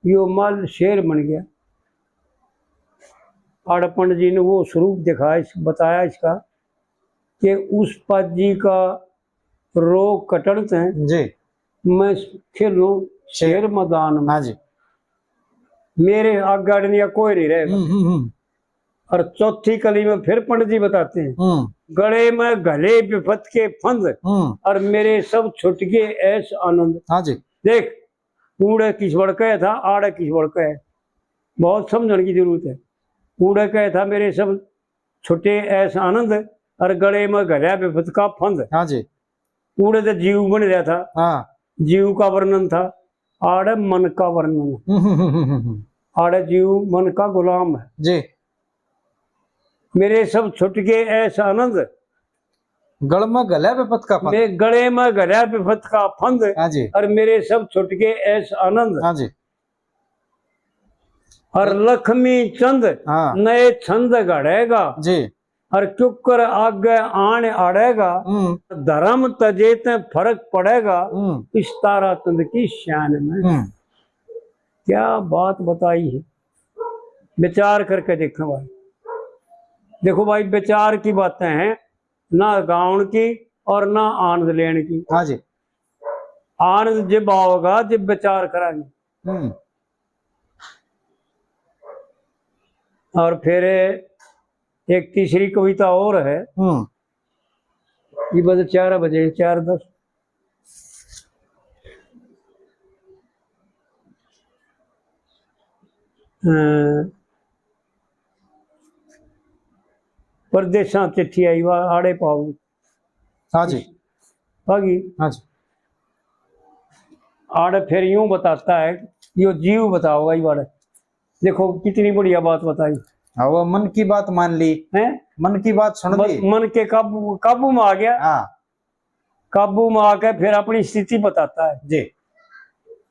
यो मल शेर बन गया। आड़े पंडित जी ने वो स्वरूप दिखाया, इस-, बताया इसका कि उस पाजी का रोग कटण तै जी। मैं खेलूं शेर मैदान में। हाँ जी। मेरे आगे अड़निया कोई नहीं रहेगा। हम्म, हम्म, हम्म। और चौथी कली में फिर पंडित जी बताते हैं, हम्म। गले में घले विपत के फंद हम्म। और मेरे सब छुट गए ऐश आनंद। हाँ जी। देख, उड़े किस बड़ कहे था, आड़े किस बड़ कहे, बहुत समझण की जरूरत है। उड़े कहे था मेरे सब छुटे ऐश आनंद और गले में घल्या विपत का फंद। हाँ जी। उड़े तो जीव बन रहा था, हाँ। जीव का वर्णन था, आड़े मन का वर्णन। हम्म, हम्म, हम्म, हम्म। आड़े जीव मन का गुलाम है। जी। मेरे सब छुट गए ऐश आनंद। गल में घल्या विपत का फंद। मैं गले में घल्या विपत का फंद। हाँ जी। और मेरे सब छुट गए ऐश आनंद। हाँ जी। और लक्ष्मी चंद हाँ। नए छंद घड़ेगा। जी। और क्योंकर आगे आन आड़ेगा, हम्म। धर्म तजे ते फर्क पड़ेगा, हम्म। इस ताराचंद की शान में। हम्म। क्या बात बताई है, विचार करके देखो भाई। देखो भाई, विचार की बातें हैं, ना गाउण की और ना आनंद लेने की। हाँ जी। आनंद जब आओगा जब विचार करेंगे। हम्म। और फिर एक तीसरी कविता और है। हम्म। ये बजे चार बजे, चार दस। अ, परदेसां चिट्ठी आई, वा आड़े पाओ। हाँ जी। आ गई। हाँ जी। आड़े फिर यूं बताता है, यो जीव बताओ भाई बाड़े। देखो कितनी बढ़िया बात बताई। हाँ, वो मन की बात मान ली। हैं? मन की बात सुन मन, ली। मन के काबू, काबू में आ गया। हाँ। काबू में आके फिर अपनी स्थिति बताता है। जी।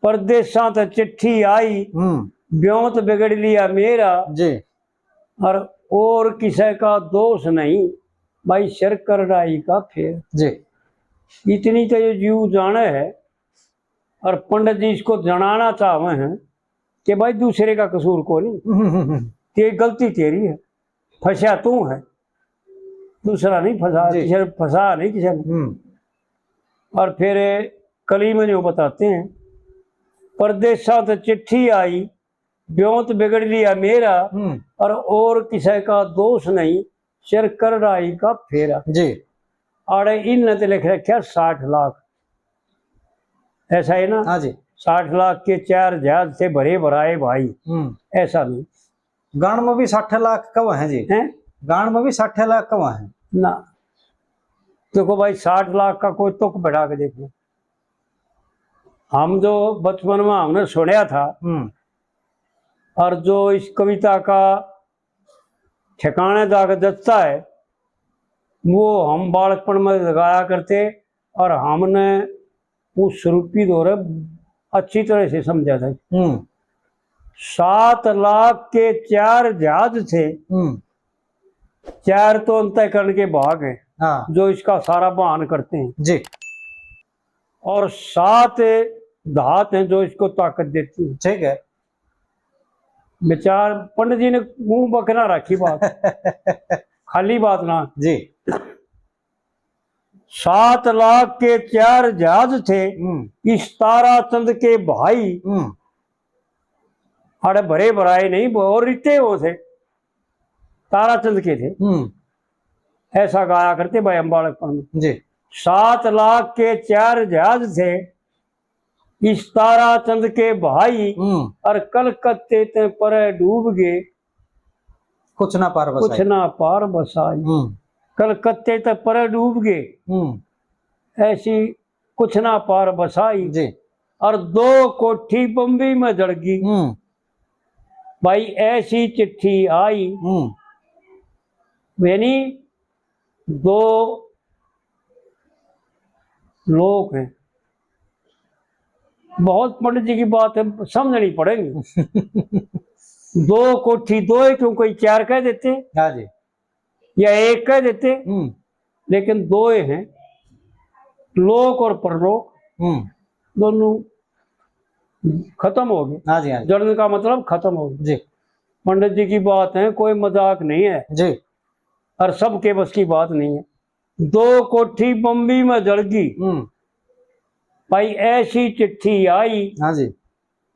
परदेसां तो चिट्ठी आई, हम्म। ब्योंत बिगड़ लिया मेरा। जी। और और किसी का दोष नहीं, भाई सिर करड़ाई का फेर। जी। इतनी तो ये जीव जाने है, और पंडित जी इसको जनाना चाहते हैं कि भाई दूसरे का कसूर को नहीं, हम्म, हम्म, हम्म। ये गलती तेरी है, फंसा तू है, दूसरा नहीं फंसा, जी। किसी ने फंसा नहीं किसी ने। हम्म। और फिर कली में जो बताते हैं, परदेसा तो चिट्ठी आई, ब्योंत बिगड़ लिया मेरा, हम्म। और और किसी का दोष नहीं, सिर करड़ाई का फेरा। जी। आड़े इनने तो लिख रखा साठ लाख, ऐसा है ना? हाँ जी। साठ लाख के चार जहाज थे भरे भराए भाई, हम्म। ऐसा नहीं। गान में भी साठ लाख कब है जी? हैं? गान में भी साठ लाख कब है? ना। देखो भाई, साठ लाख का कोई तुक बढ़ा के देखो। हम जो बचपन में हमने सुनया था, हम्म। और जो इस कविता का ठिकाने जाके जचता है, वो हम बालकपन में गाया करते और हमने उस रूपी दौरे अच्छी तरह से समझा था। हम्म। सात लाख के चार जहाज थे, हम्म। चार तो अंतःकरण के भाग हैं, हाँ। जो इसका सारा वहन करते हैं। जी। और सात धात हैं जो इसको ताकत देती है। ठीक है। विचार पंडित जी ने मुंह बकना रखी बात, खाली बात ना। जी। सात लाख के चार जहाज थे, हम्म। इस तारा चंद के भाई, हम्म। अरे भरे भराए नहीं, और रिते हो थे, तारा चंद के थे। हम्म। ऐसा गाया करते भाई हम बालकपन में। जी। सात लाख के चार जहाज थे, इस तारा चंद के भाई, हम्म। और कलकत्ते ते परे डूब गए। कुछ ना पार बसाई। कुछ ना पार बसाई। हम्म। कलकत्ते ते परे डूब गए। हम्म। ऐसी कुछ ना पार बसाई। जी। और दो कोठी बम्बई में जड़ गई। हम्म। भाई ऐसी चिट्ठी आई। हम्म। यानी दो लोग हैं, बहुत पंडित जी की बात है, समझनी पड़ेगी। दो कोठी, दो ही क्यों, कोई चार कह देते, हाँ जी। या एक कह देते, हम्म। लेकिन दो ही हैं, लोक और परलोक, हम्म। दोनों खत्म हो गए। हाँ जी, हाँ जी। जड़न का मतलब खत्म हो गया। जी। पंडित जी की बात है, कोई मजाक नहीं है। जी। और सबके बस की बात नहीं है। दो कोठी बम्बी में जड़ गई। हम्म। भाई ऐसी चिट्ठी आई। हाँ जी।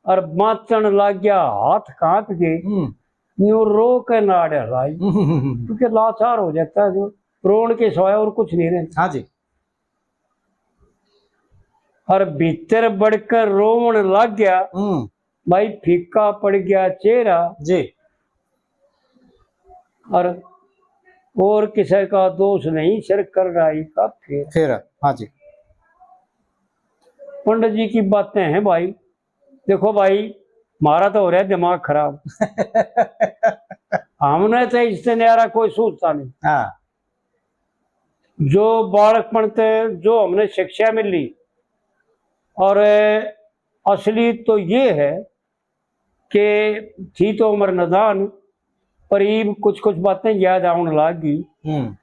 और बाँचण लाग गया हाथ कांप के। हम्म। न्यू रो के नाड़ हलाई। हम्म। क्योंकि लाचार हो जाता है जो, रोण के सिवाय और कुछ नहीं रहता। हाँ जी। और भीतर बढ़कर रोवण लग गया। हम्म। भाई फीका पड़ गया चेहरा। जी। और, और किसी का दोष नहीं, सिर करड़ाई का फेर। फेर, हाँ जी। पंडित जी की बातें हैं भाई। देखो भाई, हमारा तो हो रहा है दिमाग खराब। हमने तो इससे न्यारा कोई सोचता नहीं। हाँ। जो बालकपन ते जो हमने शिक्षा मिली, और असली तो ये है कि थी तो उम्र नादान, पर इब कुछ कुछ बातें याद आने लग गई। हम्म।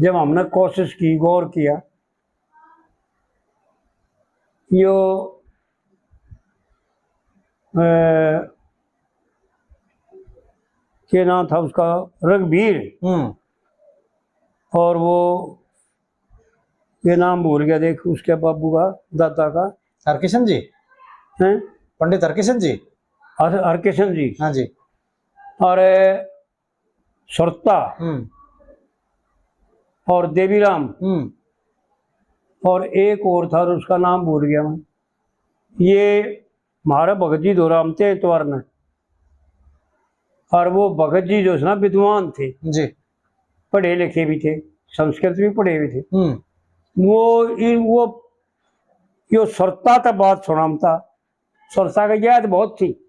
जब हमने कोशिश की, गौर किया, यो, अ, क्या नाम था उसका, रघुबीर। हम्म। और वो, ये नाम भूल गया, देख, उसके बाबू का, दादा का। हरकिशन जी? हैं? पंडित हरकिशन जी? हर-, हरकिशन जी। हाँ जी। और सुरता हम्म। और देवीराम हम्म। और एक और था, उसका नाम भूल गया मैं। ये म्हारे भगत जी धोरा आमते हैं इतवार ने, और वो भगत जी जो है ना, विद्वान थे जी। पढ़े लिखे भी थे, संस्कृत भी पढ़े हुए थे। हम्म। वो इन, वो यो सुरता तक बात सुनामता, सुरता की याद बहुत थी।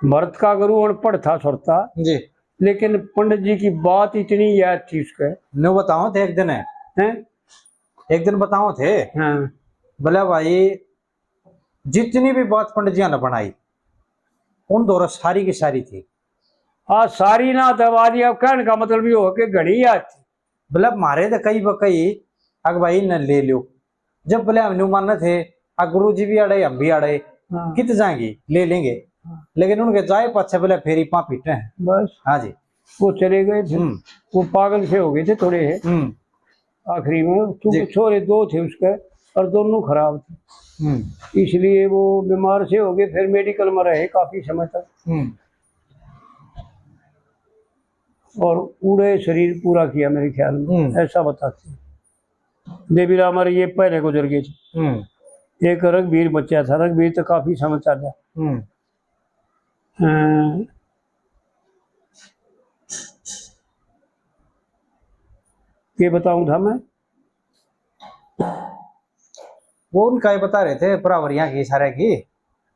भरत का गुरु अनपढ़ था सुरता जी। लेकिन पंडित जी की बात इतनी याद थी उसके। न्यू बताओ थे एक दिन है। हैं? एक दिन बताओ थे। हाँ। बोला भाई, जितनी भी बात पंडित जी ने बनाई, उन दौरान सारी की सारी थी। आज सारी ना दबा दी। अब कहने का मतलब ये हो कि घणी याद थी। बोले, "म्हारे तो कई ब कई, अग भाई न ले लो।" जब बोले, "हम न्यू माने थे, आ गुरु जी भी आड़े, हम भी आड़े, हाँ। कित जाएंगे, ले लेंगे।" हाँ। लेकिन उनके जाए पाछे बोले, "फेरी पा पीटे हैं।" बस। हाँ जी। वो चले गए थे। हम्म। वो पागल से हो गए थे थोड़े। हम्म। आखिरी में, क्योंकि जी। छोरे दो थे उसके और दोनों खराब थे, हम्म। इसलिए वो बीमार से हो गए। फिर मेडिकल में रहे काफी समय तक। हम्म। और उड़े शरीर पूरा किया मेरे ख्याल में, हम्म। ऐसा बताते हैं। देवी राम और ये पहले गुजर गए थे। हम्म। एक रघुवीर बचा था, रघुवीर तो काफी समय चाला। हम्म। अ, ये बताऊं था मैं। वो उनका ही बता रहे थे, भरावरियां की, सारे की।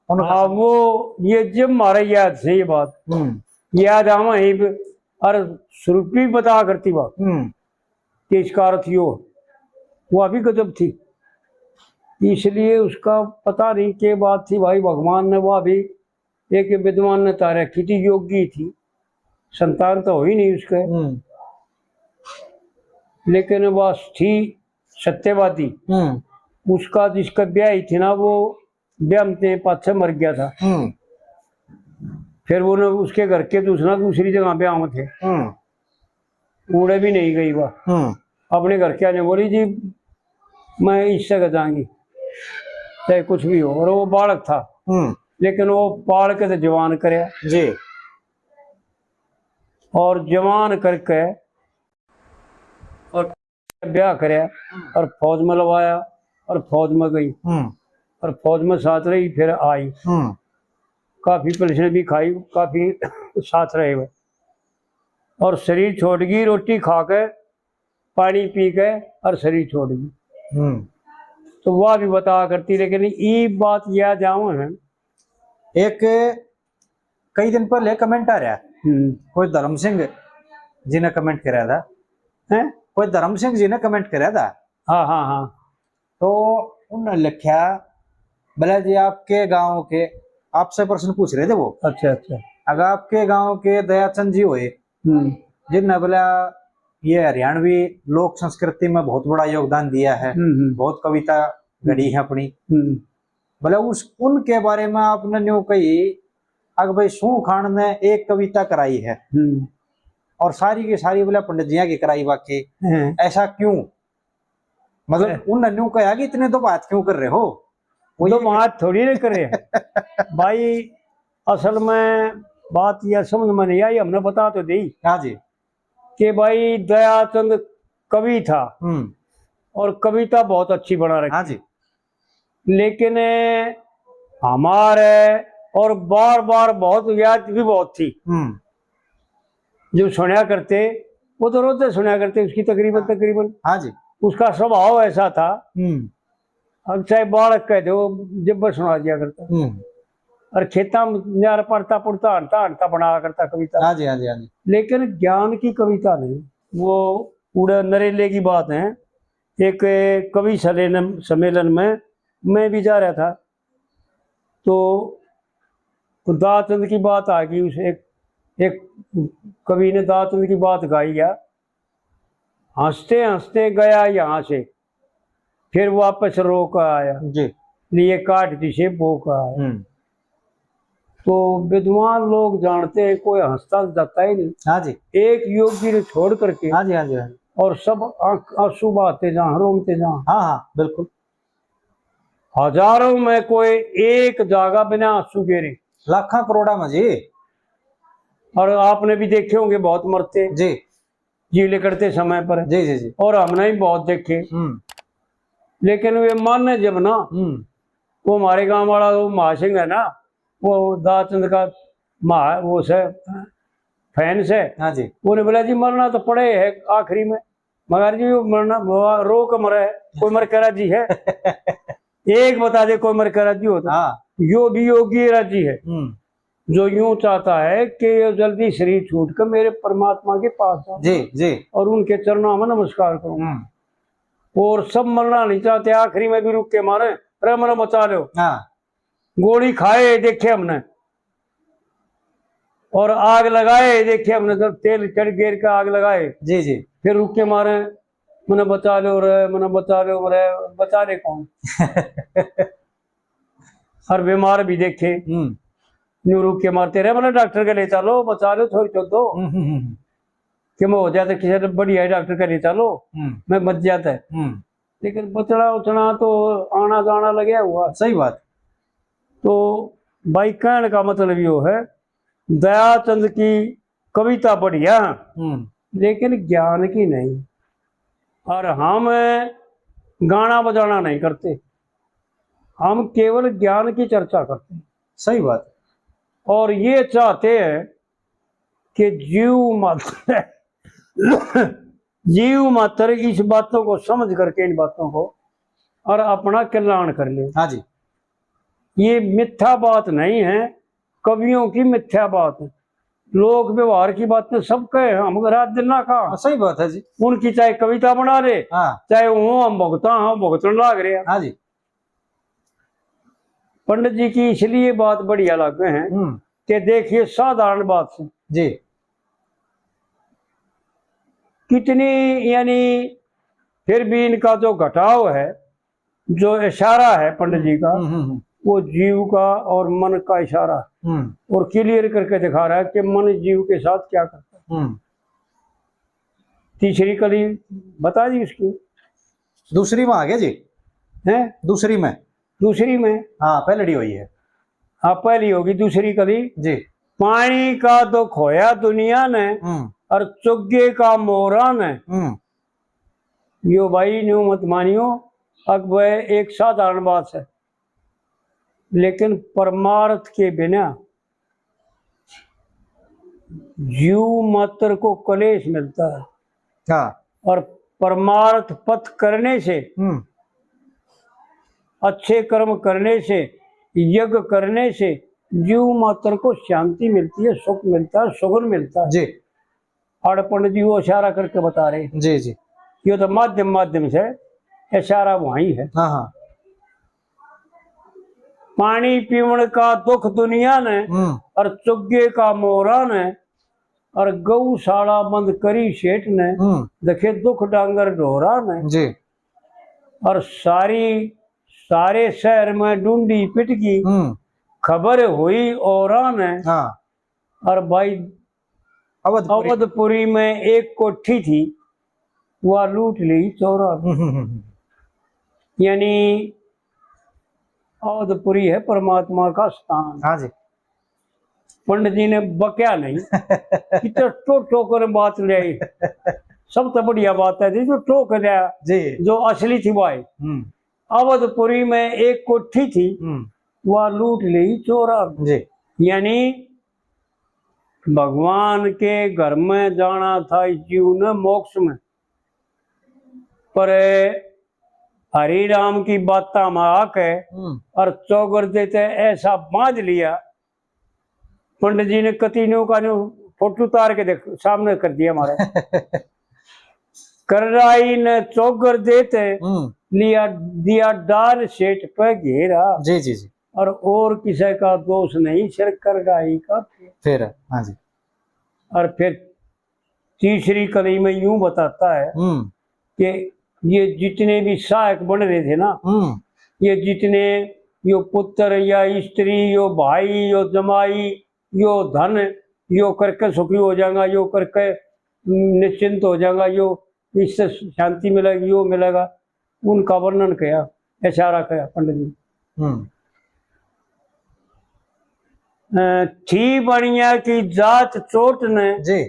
उनका हाँ, सब वो, ये जब मारे याद से ये बात, हम्म। याद आवा ही ब-, और स्वरूपी बता करती बात हम्म। कि इसका अर्थ यो, वो अभी गजब थी, इसलिए उसका पता नहीं के बात थी भाई। भगवान ने वो अभी एक विद्वान ने तारा की थी, योगी थी, संतान तो हुई नहीं उसके, हम्म। लेकिन वह थी सत्यवादी। हम्म। उसका जिसका ब्याह ही थी ना, वो ब्याह में पाछे मर गया था। हम्म। फिर वो न उसके घर के दूसरा, दूसरी जगह ब्याह में थे। हम्म। उड़े भी नहीं गई वह। हम्म। अपने घर के आने बोली, "जी, मैं इससे के जाऊंगी, चाहे कुछ भी हो।" और वो बालक था, हम्म। लेकिन वो पाल के तो जवान करया। जी। और जवान करके और ब्याह करया हम्म। और फौज में लवाया और फौज में गई हम्म। और फौज में साथ रही, फिर आई। हम्म। काफी पलसने भी खाई, काफी साथ रहे हुए। और शरीर छोड़ गई, रोटी खा के, पानी पी के, और शरीर छोड़ गई। हम्म। तो वह भी बता करती, लेकिन ये बात याद आवे है। एक कई दिन पहले कमेंट आ रहा है, हम्म। कोई धर्म सिंह जी ने कमेंट करा था, हैं? कोई धर्म सिंह जी ने कमेंट करा था। हाँ, हाँ, हाँ। तो उन्होंने लिखा, बोला जी, आपके गांव के, आपसे प्रश्न पूछ रहे थे वो। अच्छा, अच्छा। अगर आपके गांव के दयाचंद जी हुए, हम्म। जिनने बोला ये हरियाणवी लोक संस्कृति में बहुत बड़ा योगदान दिया है, हम्म, हम्म। बहुत कविता गढ़ी हम्म। है अपनी। हम्म। बोला उस, उनके बारे में आपने न्यू कही, अगर भाई सूं खान ने एक कविता कराई है हम्म। और सारी की सारी बोला पंडित जिया की कराई वाकई, हम्म। ऐसा क्यों? मतलब, हैं। उनने न्यू कहा कि इतने तो बात क्यों कर रहे हो? वो तो ये बात थोड़ी ना कर रहे हैं। भाई, असल में बात यह समझ में नहीं आई, हमने बता तो दी। हाँ जी। कि भाई, दयाचंद कवि था हम्म। और कविता बहुत अच्छी बना रखी। हाँ जी। लेकिन हमारे और बार बार बहुत याद भी बहुत थी। हम्म। जो सुनया करते, वो तो रोज सुनया करते उसकी तकरीबन, हाँ। तकरीबन। हाँ जी। उसका स्वभाव ऐसा था, हम्म। अब चाहे बालक कह दो, जब बस सुना दिया करता। हम्म। और खेता में यार पढ़ता पुढ़ता हंटा हंटा बनाया करता कविता। हाँ जी, हाँ जी, हाँ जी। लेकिन ज्ञान की कविता नहीं। वो उड़े नरेले की बात है, एक कवि सलेन-, सम्मेलन में मैं भी जा रहा था, तो, तो दाचंद की बात आ गई। उस एक, एक कवि ने दाचंद की बात गाई है, हंसते हंसते गया यहाँ से, फिर वापस रो कर आया, जी। लिए काट जिसे बो कर आया। हम्म। तो विद्वान लोग जानते हैं, कोई हंसता जाता ही नहीं। हाँ जी। एक योगी ने छोड़ करके हाँ जी, हाँ जी, हाँ जी। और सब आंख, आंसू बहाते जा, रोते जा। हाँ, हाँ, बिल्कुल। हजारों में कोई एक जागा बिना आंसू गिरे। लाखां करोड़ा में जी। और आपने भी देखे होंगे बहुत मरते। जी। जी लिकड़ते समय पर। जी, जी, जी। और हमने भी बहुत देखे। हम्म। लेकिन वे माने जब ना, हम्म। वो हमारे गांव वाला वो महासिंह है ना, वो दाचंद का महा-, वो से फैन से। हाँ जी। उन्हें बोला, "जी मरना तो पड़े है आखिरी में।" मगर जी वो मरना, वो रो के मरे, कोई मर के राजी है? एक बता दे, कोई मर के राजी हो तो। हाँ। यो भी योगी राजी है। हम्म। जो यूं चाहता है कि ये जल्दी शरीर छूट के मेरे परमात्मा के पास जाऊं जी, जी। और उनके चरणों में नमस्कार करूं। हम्म। और सब मरना नहीं चाहते, आखिरी में भी रुक के मारे, "अरे मरो, बचा लो।" हाँ। गोली खाए देखे हमने, और आग लगाए, देखे हमने, जब तेल चढ़ गेर के आग लगाए, जी, जी। फिर रुक के मारे, "मने बचा लो रे, मने बचा लो रे।" बचा ले कौन? और बीमार भी देखे, हम्म। न्यू रुक के मारते रहे, "मने डॉक्टर के ले चलो, बचा लो, थोड़ी चल दो।" हम्म, हम्म, हम्म। कि मैं हो जाता किसी ने बढ़िया डॉक्टर के ले चलो, हम्म। मैं बच जाता है। हम्म। लेकिन बचना उचना तो आना जाना लगे हुआ। सही बात। तो भाई, कहने का मतलब यो है, दयाचंद की कविता बढ़िया, हम्म। लेकिन ज्ञान की नहीं। और हम गाना बजाना नहीं करते, हम केवल ज्ञान की चर्चा करते हैं। सही बात। और ये चाहते हैं कि जीव मात्र, जीव मात्र इस बातों को समझ करके, इन बातों को, और अपना कल्याण कर ले। हाँ जी। ये मिथ्या बात नहीं है, कवियों की मिथ्या बात है। लोक व्यवहार की बातें सब कहे, हम रात दिन ना कहा। हाँ, सही बात है जी। उनकी चाहे कविता बना ले, हाँ। चाहे वो हम भुगता, हम भुगतन लाग रहे हैं। हाँ जी। पंडित जी की इसलिए बात बढ़िया लागे हैं हम्म। कि देखिए, साधारण बात से जी। कितनी, यानी, फिर भी इनका जो घटाव है, जो इशारा है पंडित जी का, हम्म, हम्म, हम्म। वो जीव का और मन का इशारा, हम्म। और क्लियर करके दिखा रहा है कि मन जीव के साथ क्या करता है। हम्म। तीसरी कली बता दी उसकी। दूसरी में आ गया जी। हैं? दूसरी में। दूसरी में। हाँ, पहलड़ी हुई है। हाँ, पहली होगी, दूसरी कली। जी। पानी का दुख होया दुनिया ने, हम्म। और चुग्गे का मोरा ने। हम्म। यो भाई, न्यू मत मानियो, अब वह एक साधारण बात है, लेकिन परमार्थ के बिना जीव मात्र को कलेश मिलता है। हाँ। और परमार्थ पथ करने से, हम्म। अच्छे कर्म करने से, यज्ञ करने से जीव मात्र को शांति मिलती है, सुख मिलता है, सुगुन मिलता है। जी। और पंडित जी वो इशारा करके बता रहे। जी, जी। ये तो माध्यम, माध्यम से इशारा वहीं है। हाँ, हाँ। पानी पीवण का दुख दुनिया ने, हम्म। और चुग्गे का मोरा ने, और गौशाला बंद करी सेठ ने, हम्म। देखे दुख डांगर ढोरा ने। जी। और सारी, सारे शहर में डूंडी पिट गई, हम्म। खबर हुई औरा ने। हाँ। और भाई, अवधपुरी। अवधपुरी में एक कोठी थी, वह लूट ली चोरा ने। हम्म, हम्म, हम्म। यानी अवधपुरी है परमात्मा का स्थान। हाँ जी। पंडित जी ने बक्या नहीं, कितना टो टो कर बात ले आई। सब तो बढ़िया बात है जी, जो टोक दिया, जी। जो असली थी भाई। हम्म। अवधपुरी में एक कोठी थी, हम्म। वह लूट ली चोरा ने। जी। यानी भगवान के घर में जाना था इस जीव ने, मोक्ष में, पर हरि राम की बातां में आके हम्म। और चौगरदे ते ऐसा बांध लिया। पंडित जी ने कति न्यू का न्यू फोटो उतार के देख, सामने कर दिया हमारे। करराई ने चौगरदे ते हम्म। लिया, दिया डाल सेठ पे घेरा। जी, जी, जी। और, और किसी का दोष नहीं, सिर करराई का। फिर, हाँ जी। और फिर तीसरी कली में यूं बताता है हम्म। कि ये जितने भी सहायक बन रहे थे ना, हम्म। ये जितने, यो पुत्र या स्त्री, यो भाई, यो जमाई, यो धन, यो करके सुखी हो जाएगा, यो करके निश्चिंत हो जाएगा, यो इससे शांति मिलेगी, यो मिलेगा, उनका वर्णन किया, इशारा किया पंडित जी। हम्म। अ, थी बनिया की जात चोट ने, जी।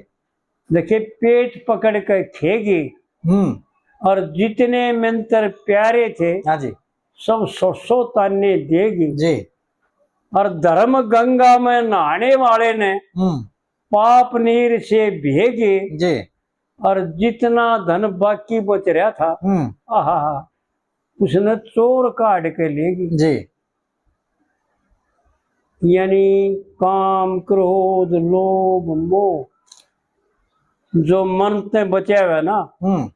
देखे, पेट पकड़ के खेगी। हम्म। और जितने मंत्र प्यारे थे, हाँ जी। सब सौ सौ ताने देगी। जी। और धर्म गंगा में नहाने वाले ने हम्म। पाप नीर से भेगी। जी। और जितना धन बाकी बच रहा था, हम्म। आहा, उसने चोर काढ़ के लेगी। जी। यानी काम, क्रोध, लोभ, मोह जो मन ते बचा हुआ ना, हम्म।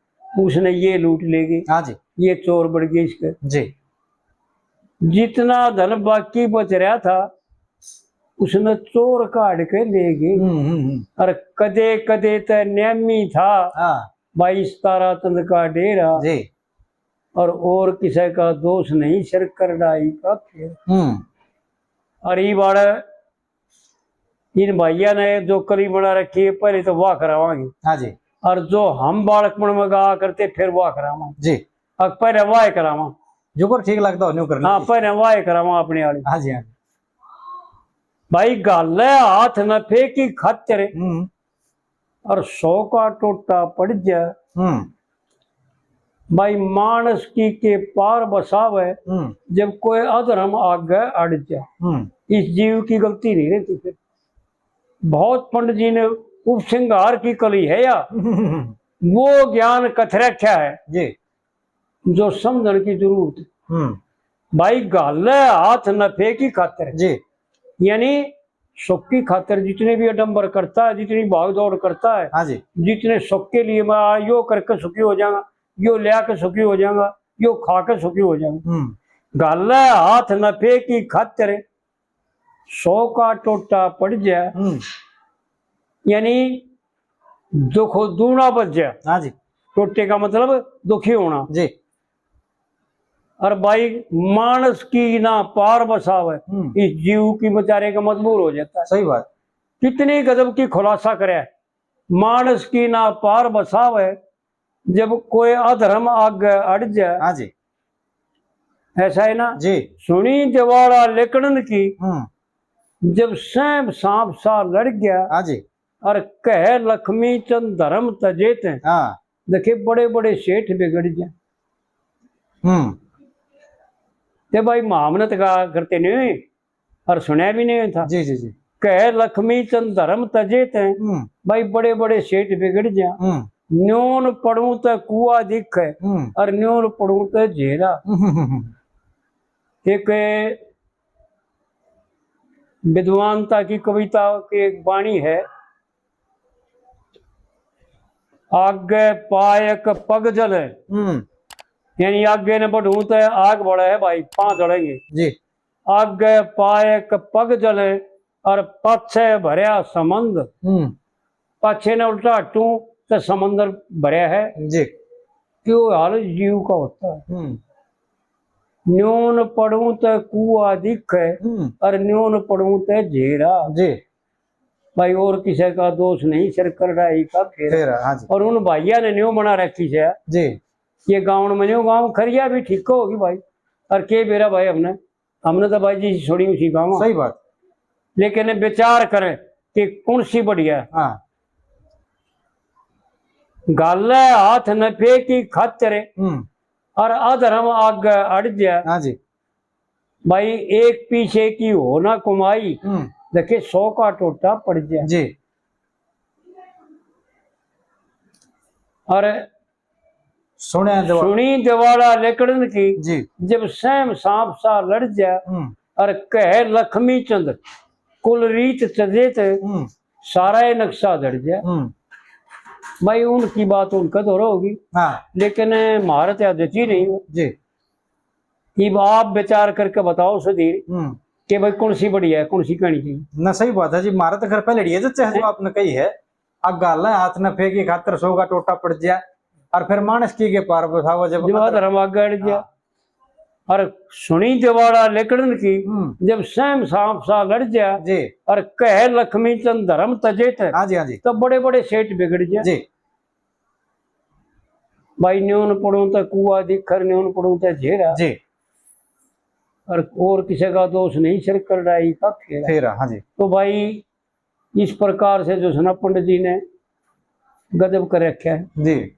उसने ये लूट लेगी। हाँ जी। ये चोर बढ़ गए इसके। जी। जितना धन बाकी बच रहा था, उसने चोर काढ़ के ले गए। हम्म, हम्म, हम्म। और कदे कदे ते न्यामी था हाँ। भाई इस तारा चंद का डेरा। जी। और, और किसी का दोष नहीं, सिर करड़ाई का फेर। हम्म। और ये बार इन भाइया ने जो कली बना रखी है, पहले तो वाह करावांगे। हाँ जी। और जो हम बालकपण में गाया करते, फिर वाह करावांगे। जी। अब पहले वाह करावां। जो कर ठीक लगता हो, न्यू कर लो। हाँ, पहले वाह करावां अपने वाली। हाँ जी, हाँ जी। भाई, घाले हाथ नफे की खातिर हम्म। और सौ का टोटा पड़ जा। हम्म। भाई, मानस की के पार बसावे, हम्म। जब कोई अधर्म आगे अड़ जा। हम्म। इस जीव की गलती नहीं रहती फिर। बहुत पंडित जी ने उपसंहार की कली है या, वो ज्ञान कथ रखा है जी। जो समझण की जरूरत है। हम्म। भाई, घाले हाथ नफे की खातिर। जी। यानी सुख की खातिर जितने भी आडंबर करता है, जितनी भाग दौड़ करता है, हाँ जी। जितने सुख के लिए मैं आ यो करके सुखी हो जाऊंगा, यो लिया के सुखी हो जाऊंगा, यो खा के सुखी हो जाऊंगा। हम्म। घाले हाथ नफे की खातिर सौ का टोटा पड़ जाए, हम्म। यानी दुख दूना बच जाए। हाँ जी। टोटे का मतलब दुखी होना। जी। और भाई, मानस की ना पार बसावे, हम्म। इस जीव की बेचारे का मजबूर हो जाता है। सही बात। कितनी गजब की खुलासा करे, मानस की ना पार बसावे, जब कोई अधर्म आगे अड़ जाए। हाँ जी। ऐसा है ना? जी। सुनी दिवाला लेकड़न की, हम्म। जब सैम सांप सा लड़ गया, हाँ जी। और कहे लक्ष्मी चंद धर्म तजे ते। हाँ। देखे, बड़े बड़े सेठ बिगड़ गए। हम्म। ते भाई, महामनत का करते नहीं, और सुना भी नहीं था। जी, जी, जी। कहे लक्ष्मी चंद धर्म तजे ते, हम्म। भाई, बड़े बड़े सेठ बिगड़ जा। हम्म। न्यून पड़ूं ते कुआ दिखे, हम्म। और न्यून पड़ूं ते झेरा। हम्म, हम्म, हम्म। एक विद्वानता की कविता की एक बाणी है, आगे पायक पग जले, हम्म। यानी आगे ने बढ़ूं ते आग बढ़े है भाई, पांव जलेंगे। जी। आगे पायक पग जले और पाछे भरया समंद। हम्म। पाछे ने उल्टा हटूं तो समंदर भरया है। जी। यो हाल जीव का होता है। हम्म। न्यून पड़ूं तो कुआ दिखे हम्म। और न्यून पड़ूं तो झेरा। जी। भाई, और किसी का दोष नहीं, सिर करड़ाई का फेरा। फेरा, हाँ जी। और उन भाइया ने न्यू बना रखी से जी। ये गाँव में न्यू गाँव खरिया भी ठीक होगी भाई। और के बेरा भाई, हमने, हमने तो भाई जी छोड़ी उसी गाँव। सही बात। लेकिन विचार करें कि कौन सी बढ़िया है। हाँ। घाले हाथ नफे की खातिर हम्म। और अधर्म आगे अड़ जा। हाँ जी। भाई, एक पीसे की हो ना कमाई, हम्म। देखे सौ का टोटा पड़ जा। जी। और सुने दिवा- सुनी दिवाला लेकड़न की, जी। जब सैम सांप सा लड़ जा, हम्म। और कहे लक्ष्मी चंद कुल रीत चजे ते, हम्म। सारा ये नक्शा धड़ जा। हम्म। भाई, उनकी बात उनका धोरा होगी, हाँ। लेकिन म्हारे ते जची नहीं। जी। इब आप विचार करके बताओ सुधीर हम्म। कि भाई, कौन सी बढ़िया है, कौन सी कहनी चाहिए। ना, सही बात है जी, म्हारे तो घर पहले ये जच्चे है जो हाँ। आपने कही है। अब घाले हाथ नफे की खातिर सौ का टोटा पड़ जा, और फिर मानस की के पार बसावा जब जब अधर्म आगे अड़ जा। हाँ। और सुनी दिवाला लेकड़न की, हम्म। जब सैम सांप सा लड़ जा, जी। और कहे लक्ष्मी चंद धर्म तजे ते, हाँ जी, हाँ जी। तो बड़े बड़े सेठ बिगड़ जा। जी। भाई, न्यून पड़ूं ते कुआ दिखर, न्यून पड़ूं ते झेरा। जी। और, और किसी का दोष नहीं, सिर करड़ाई का फेरा। फेरा, हाँ जी। तो भाई, इस प्रकार से जो है ना, पंडित जी ने गजब कर रखा है। जी।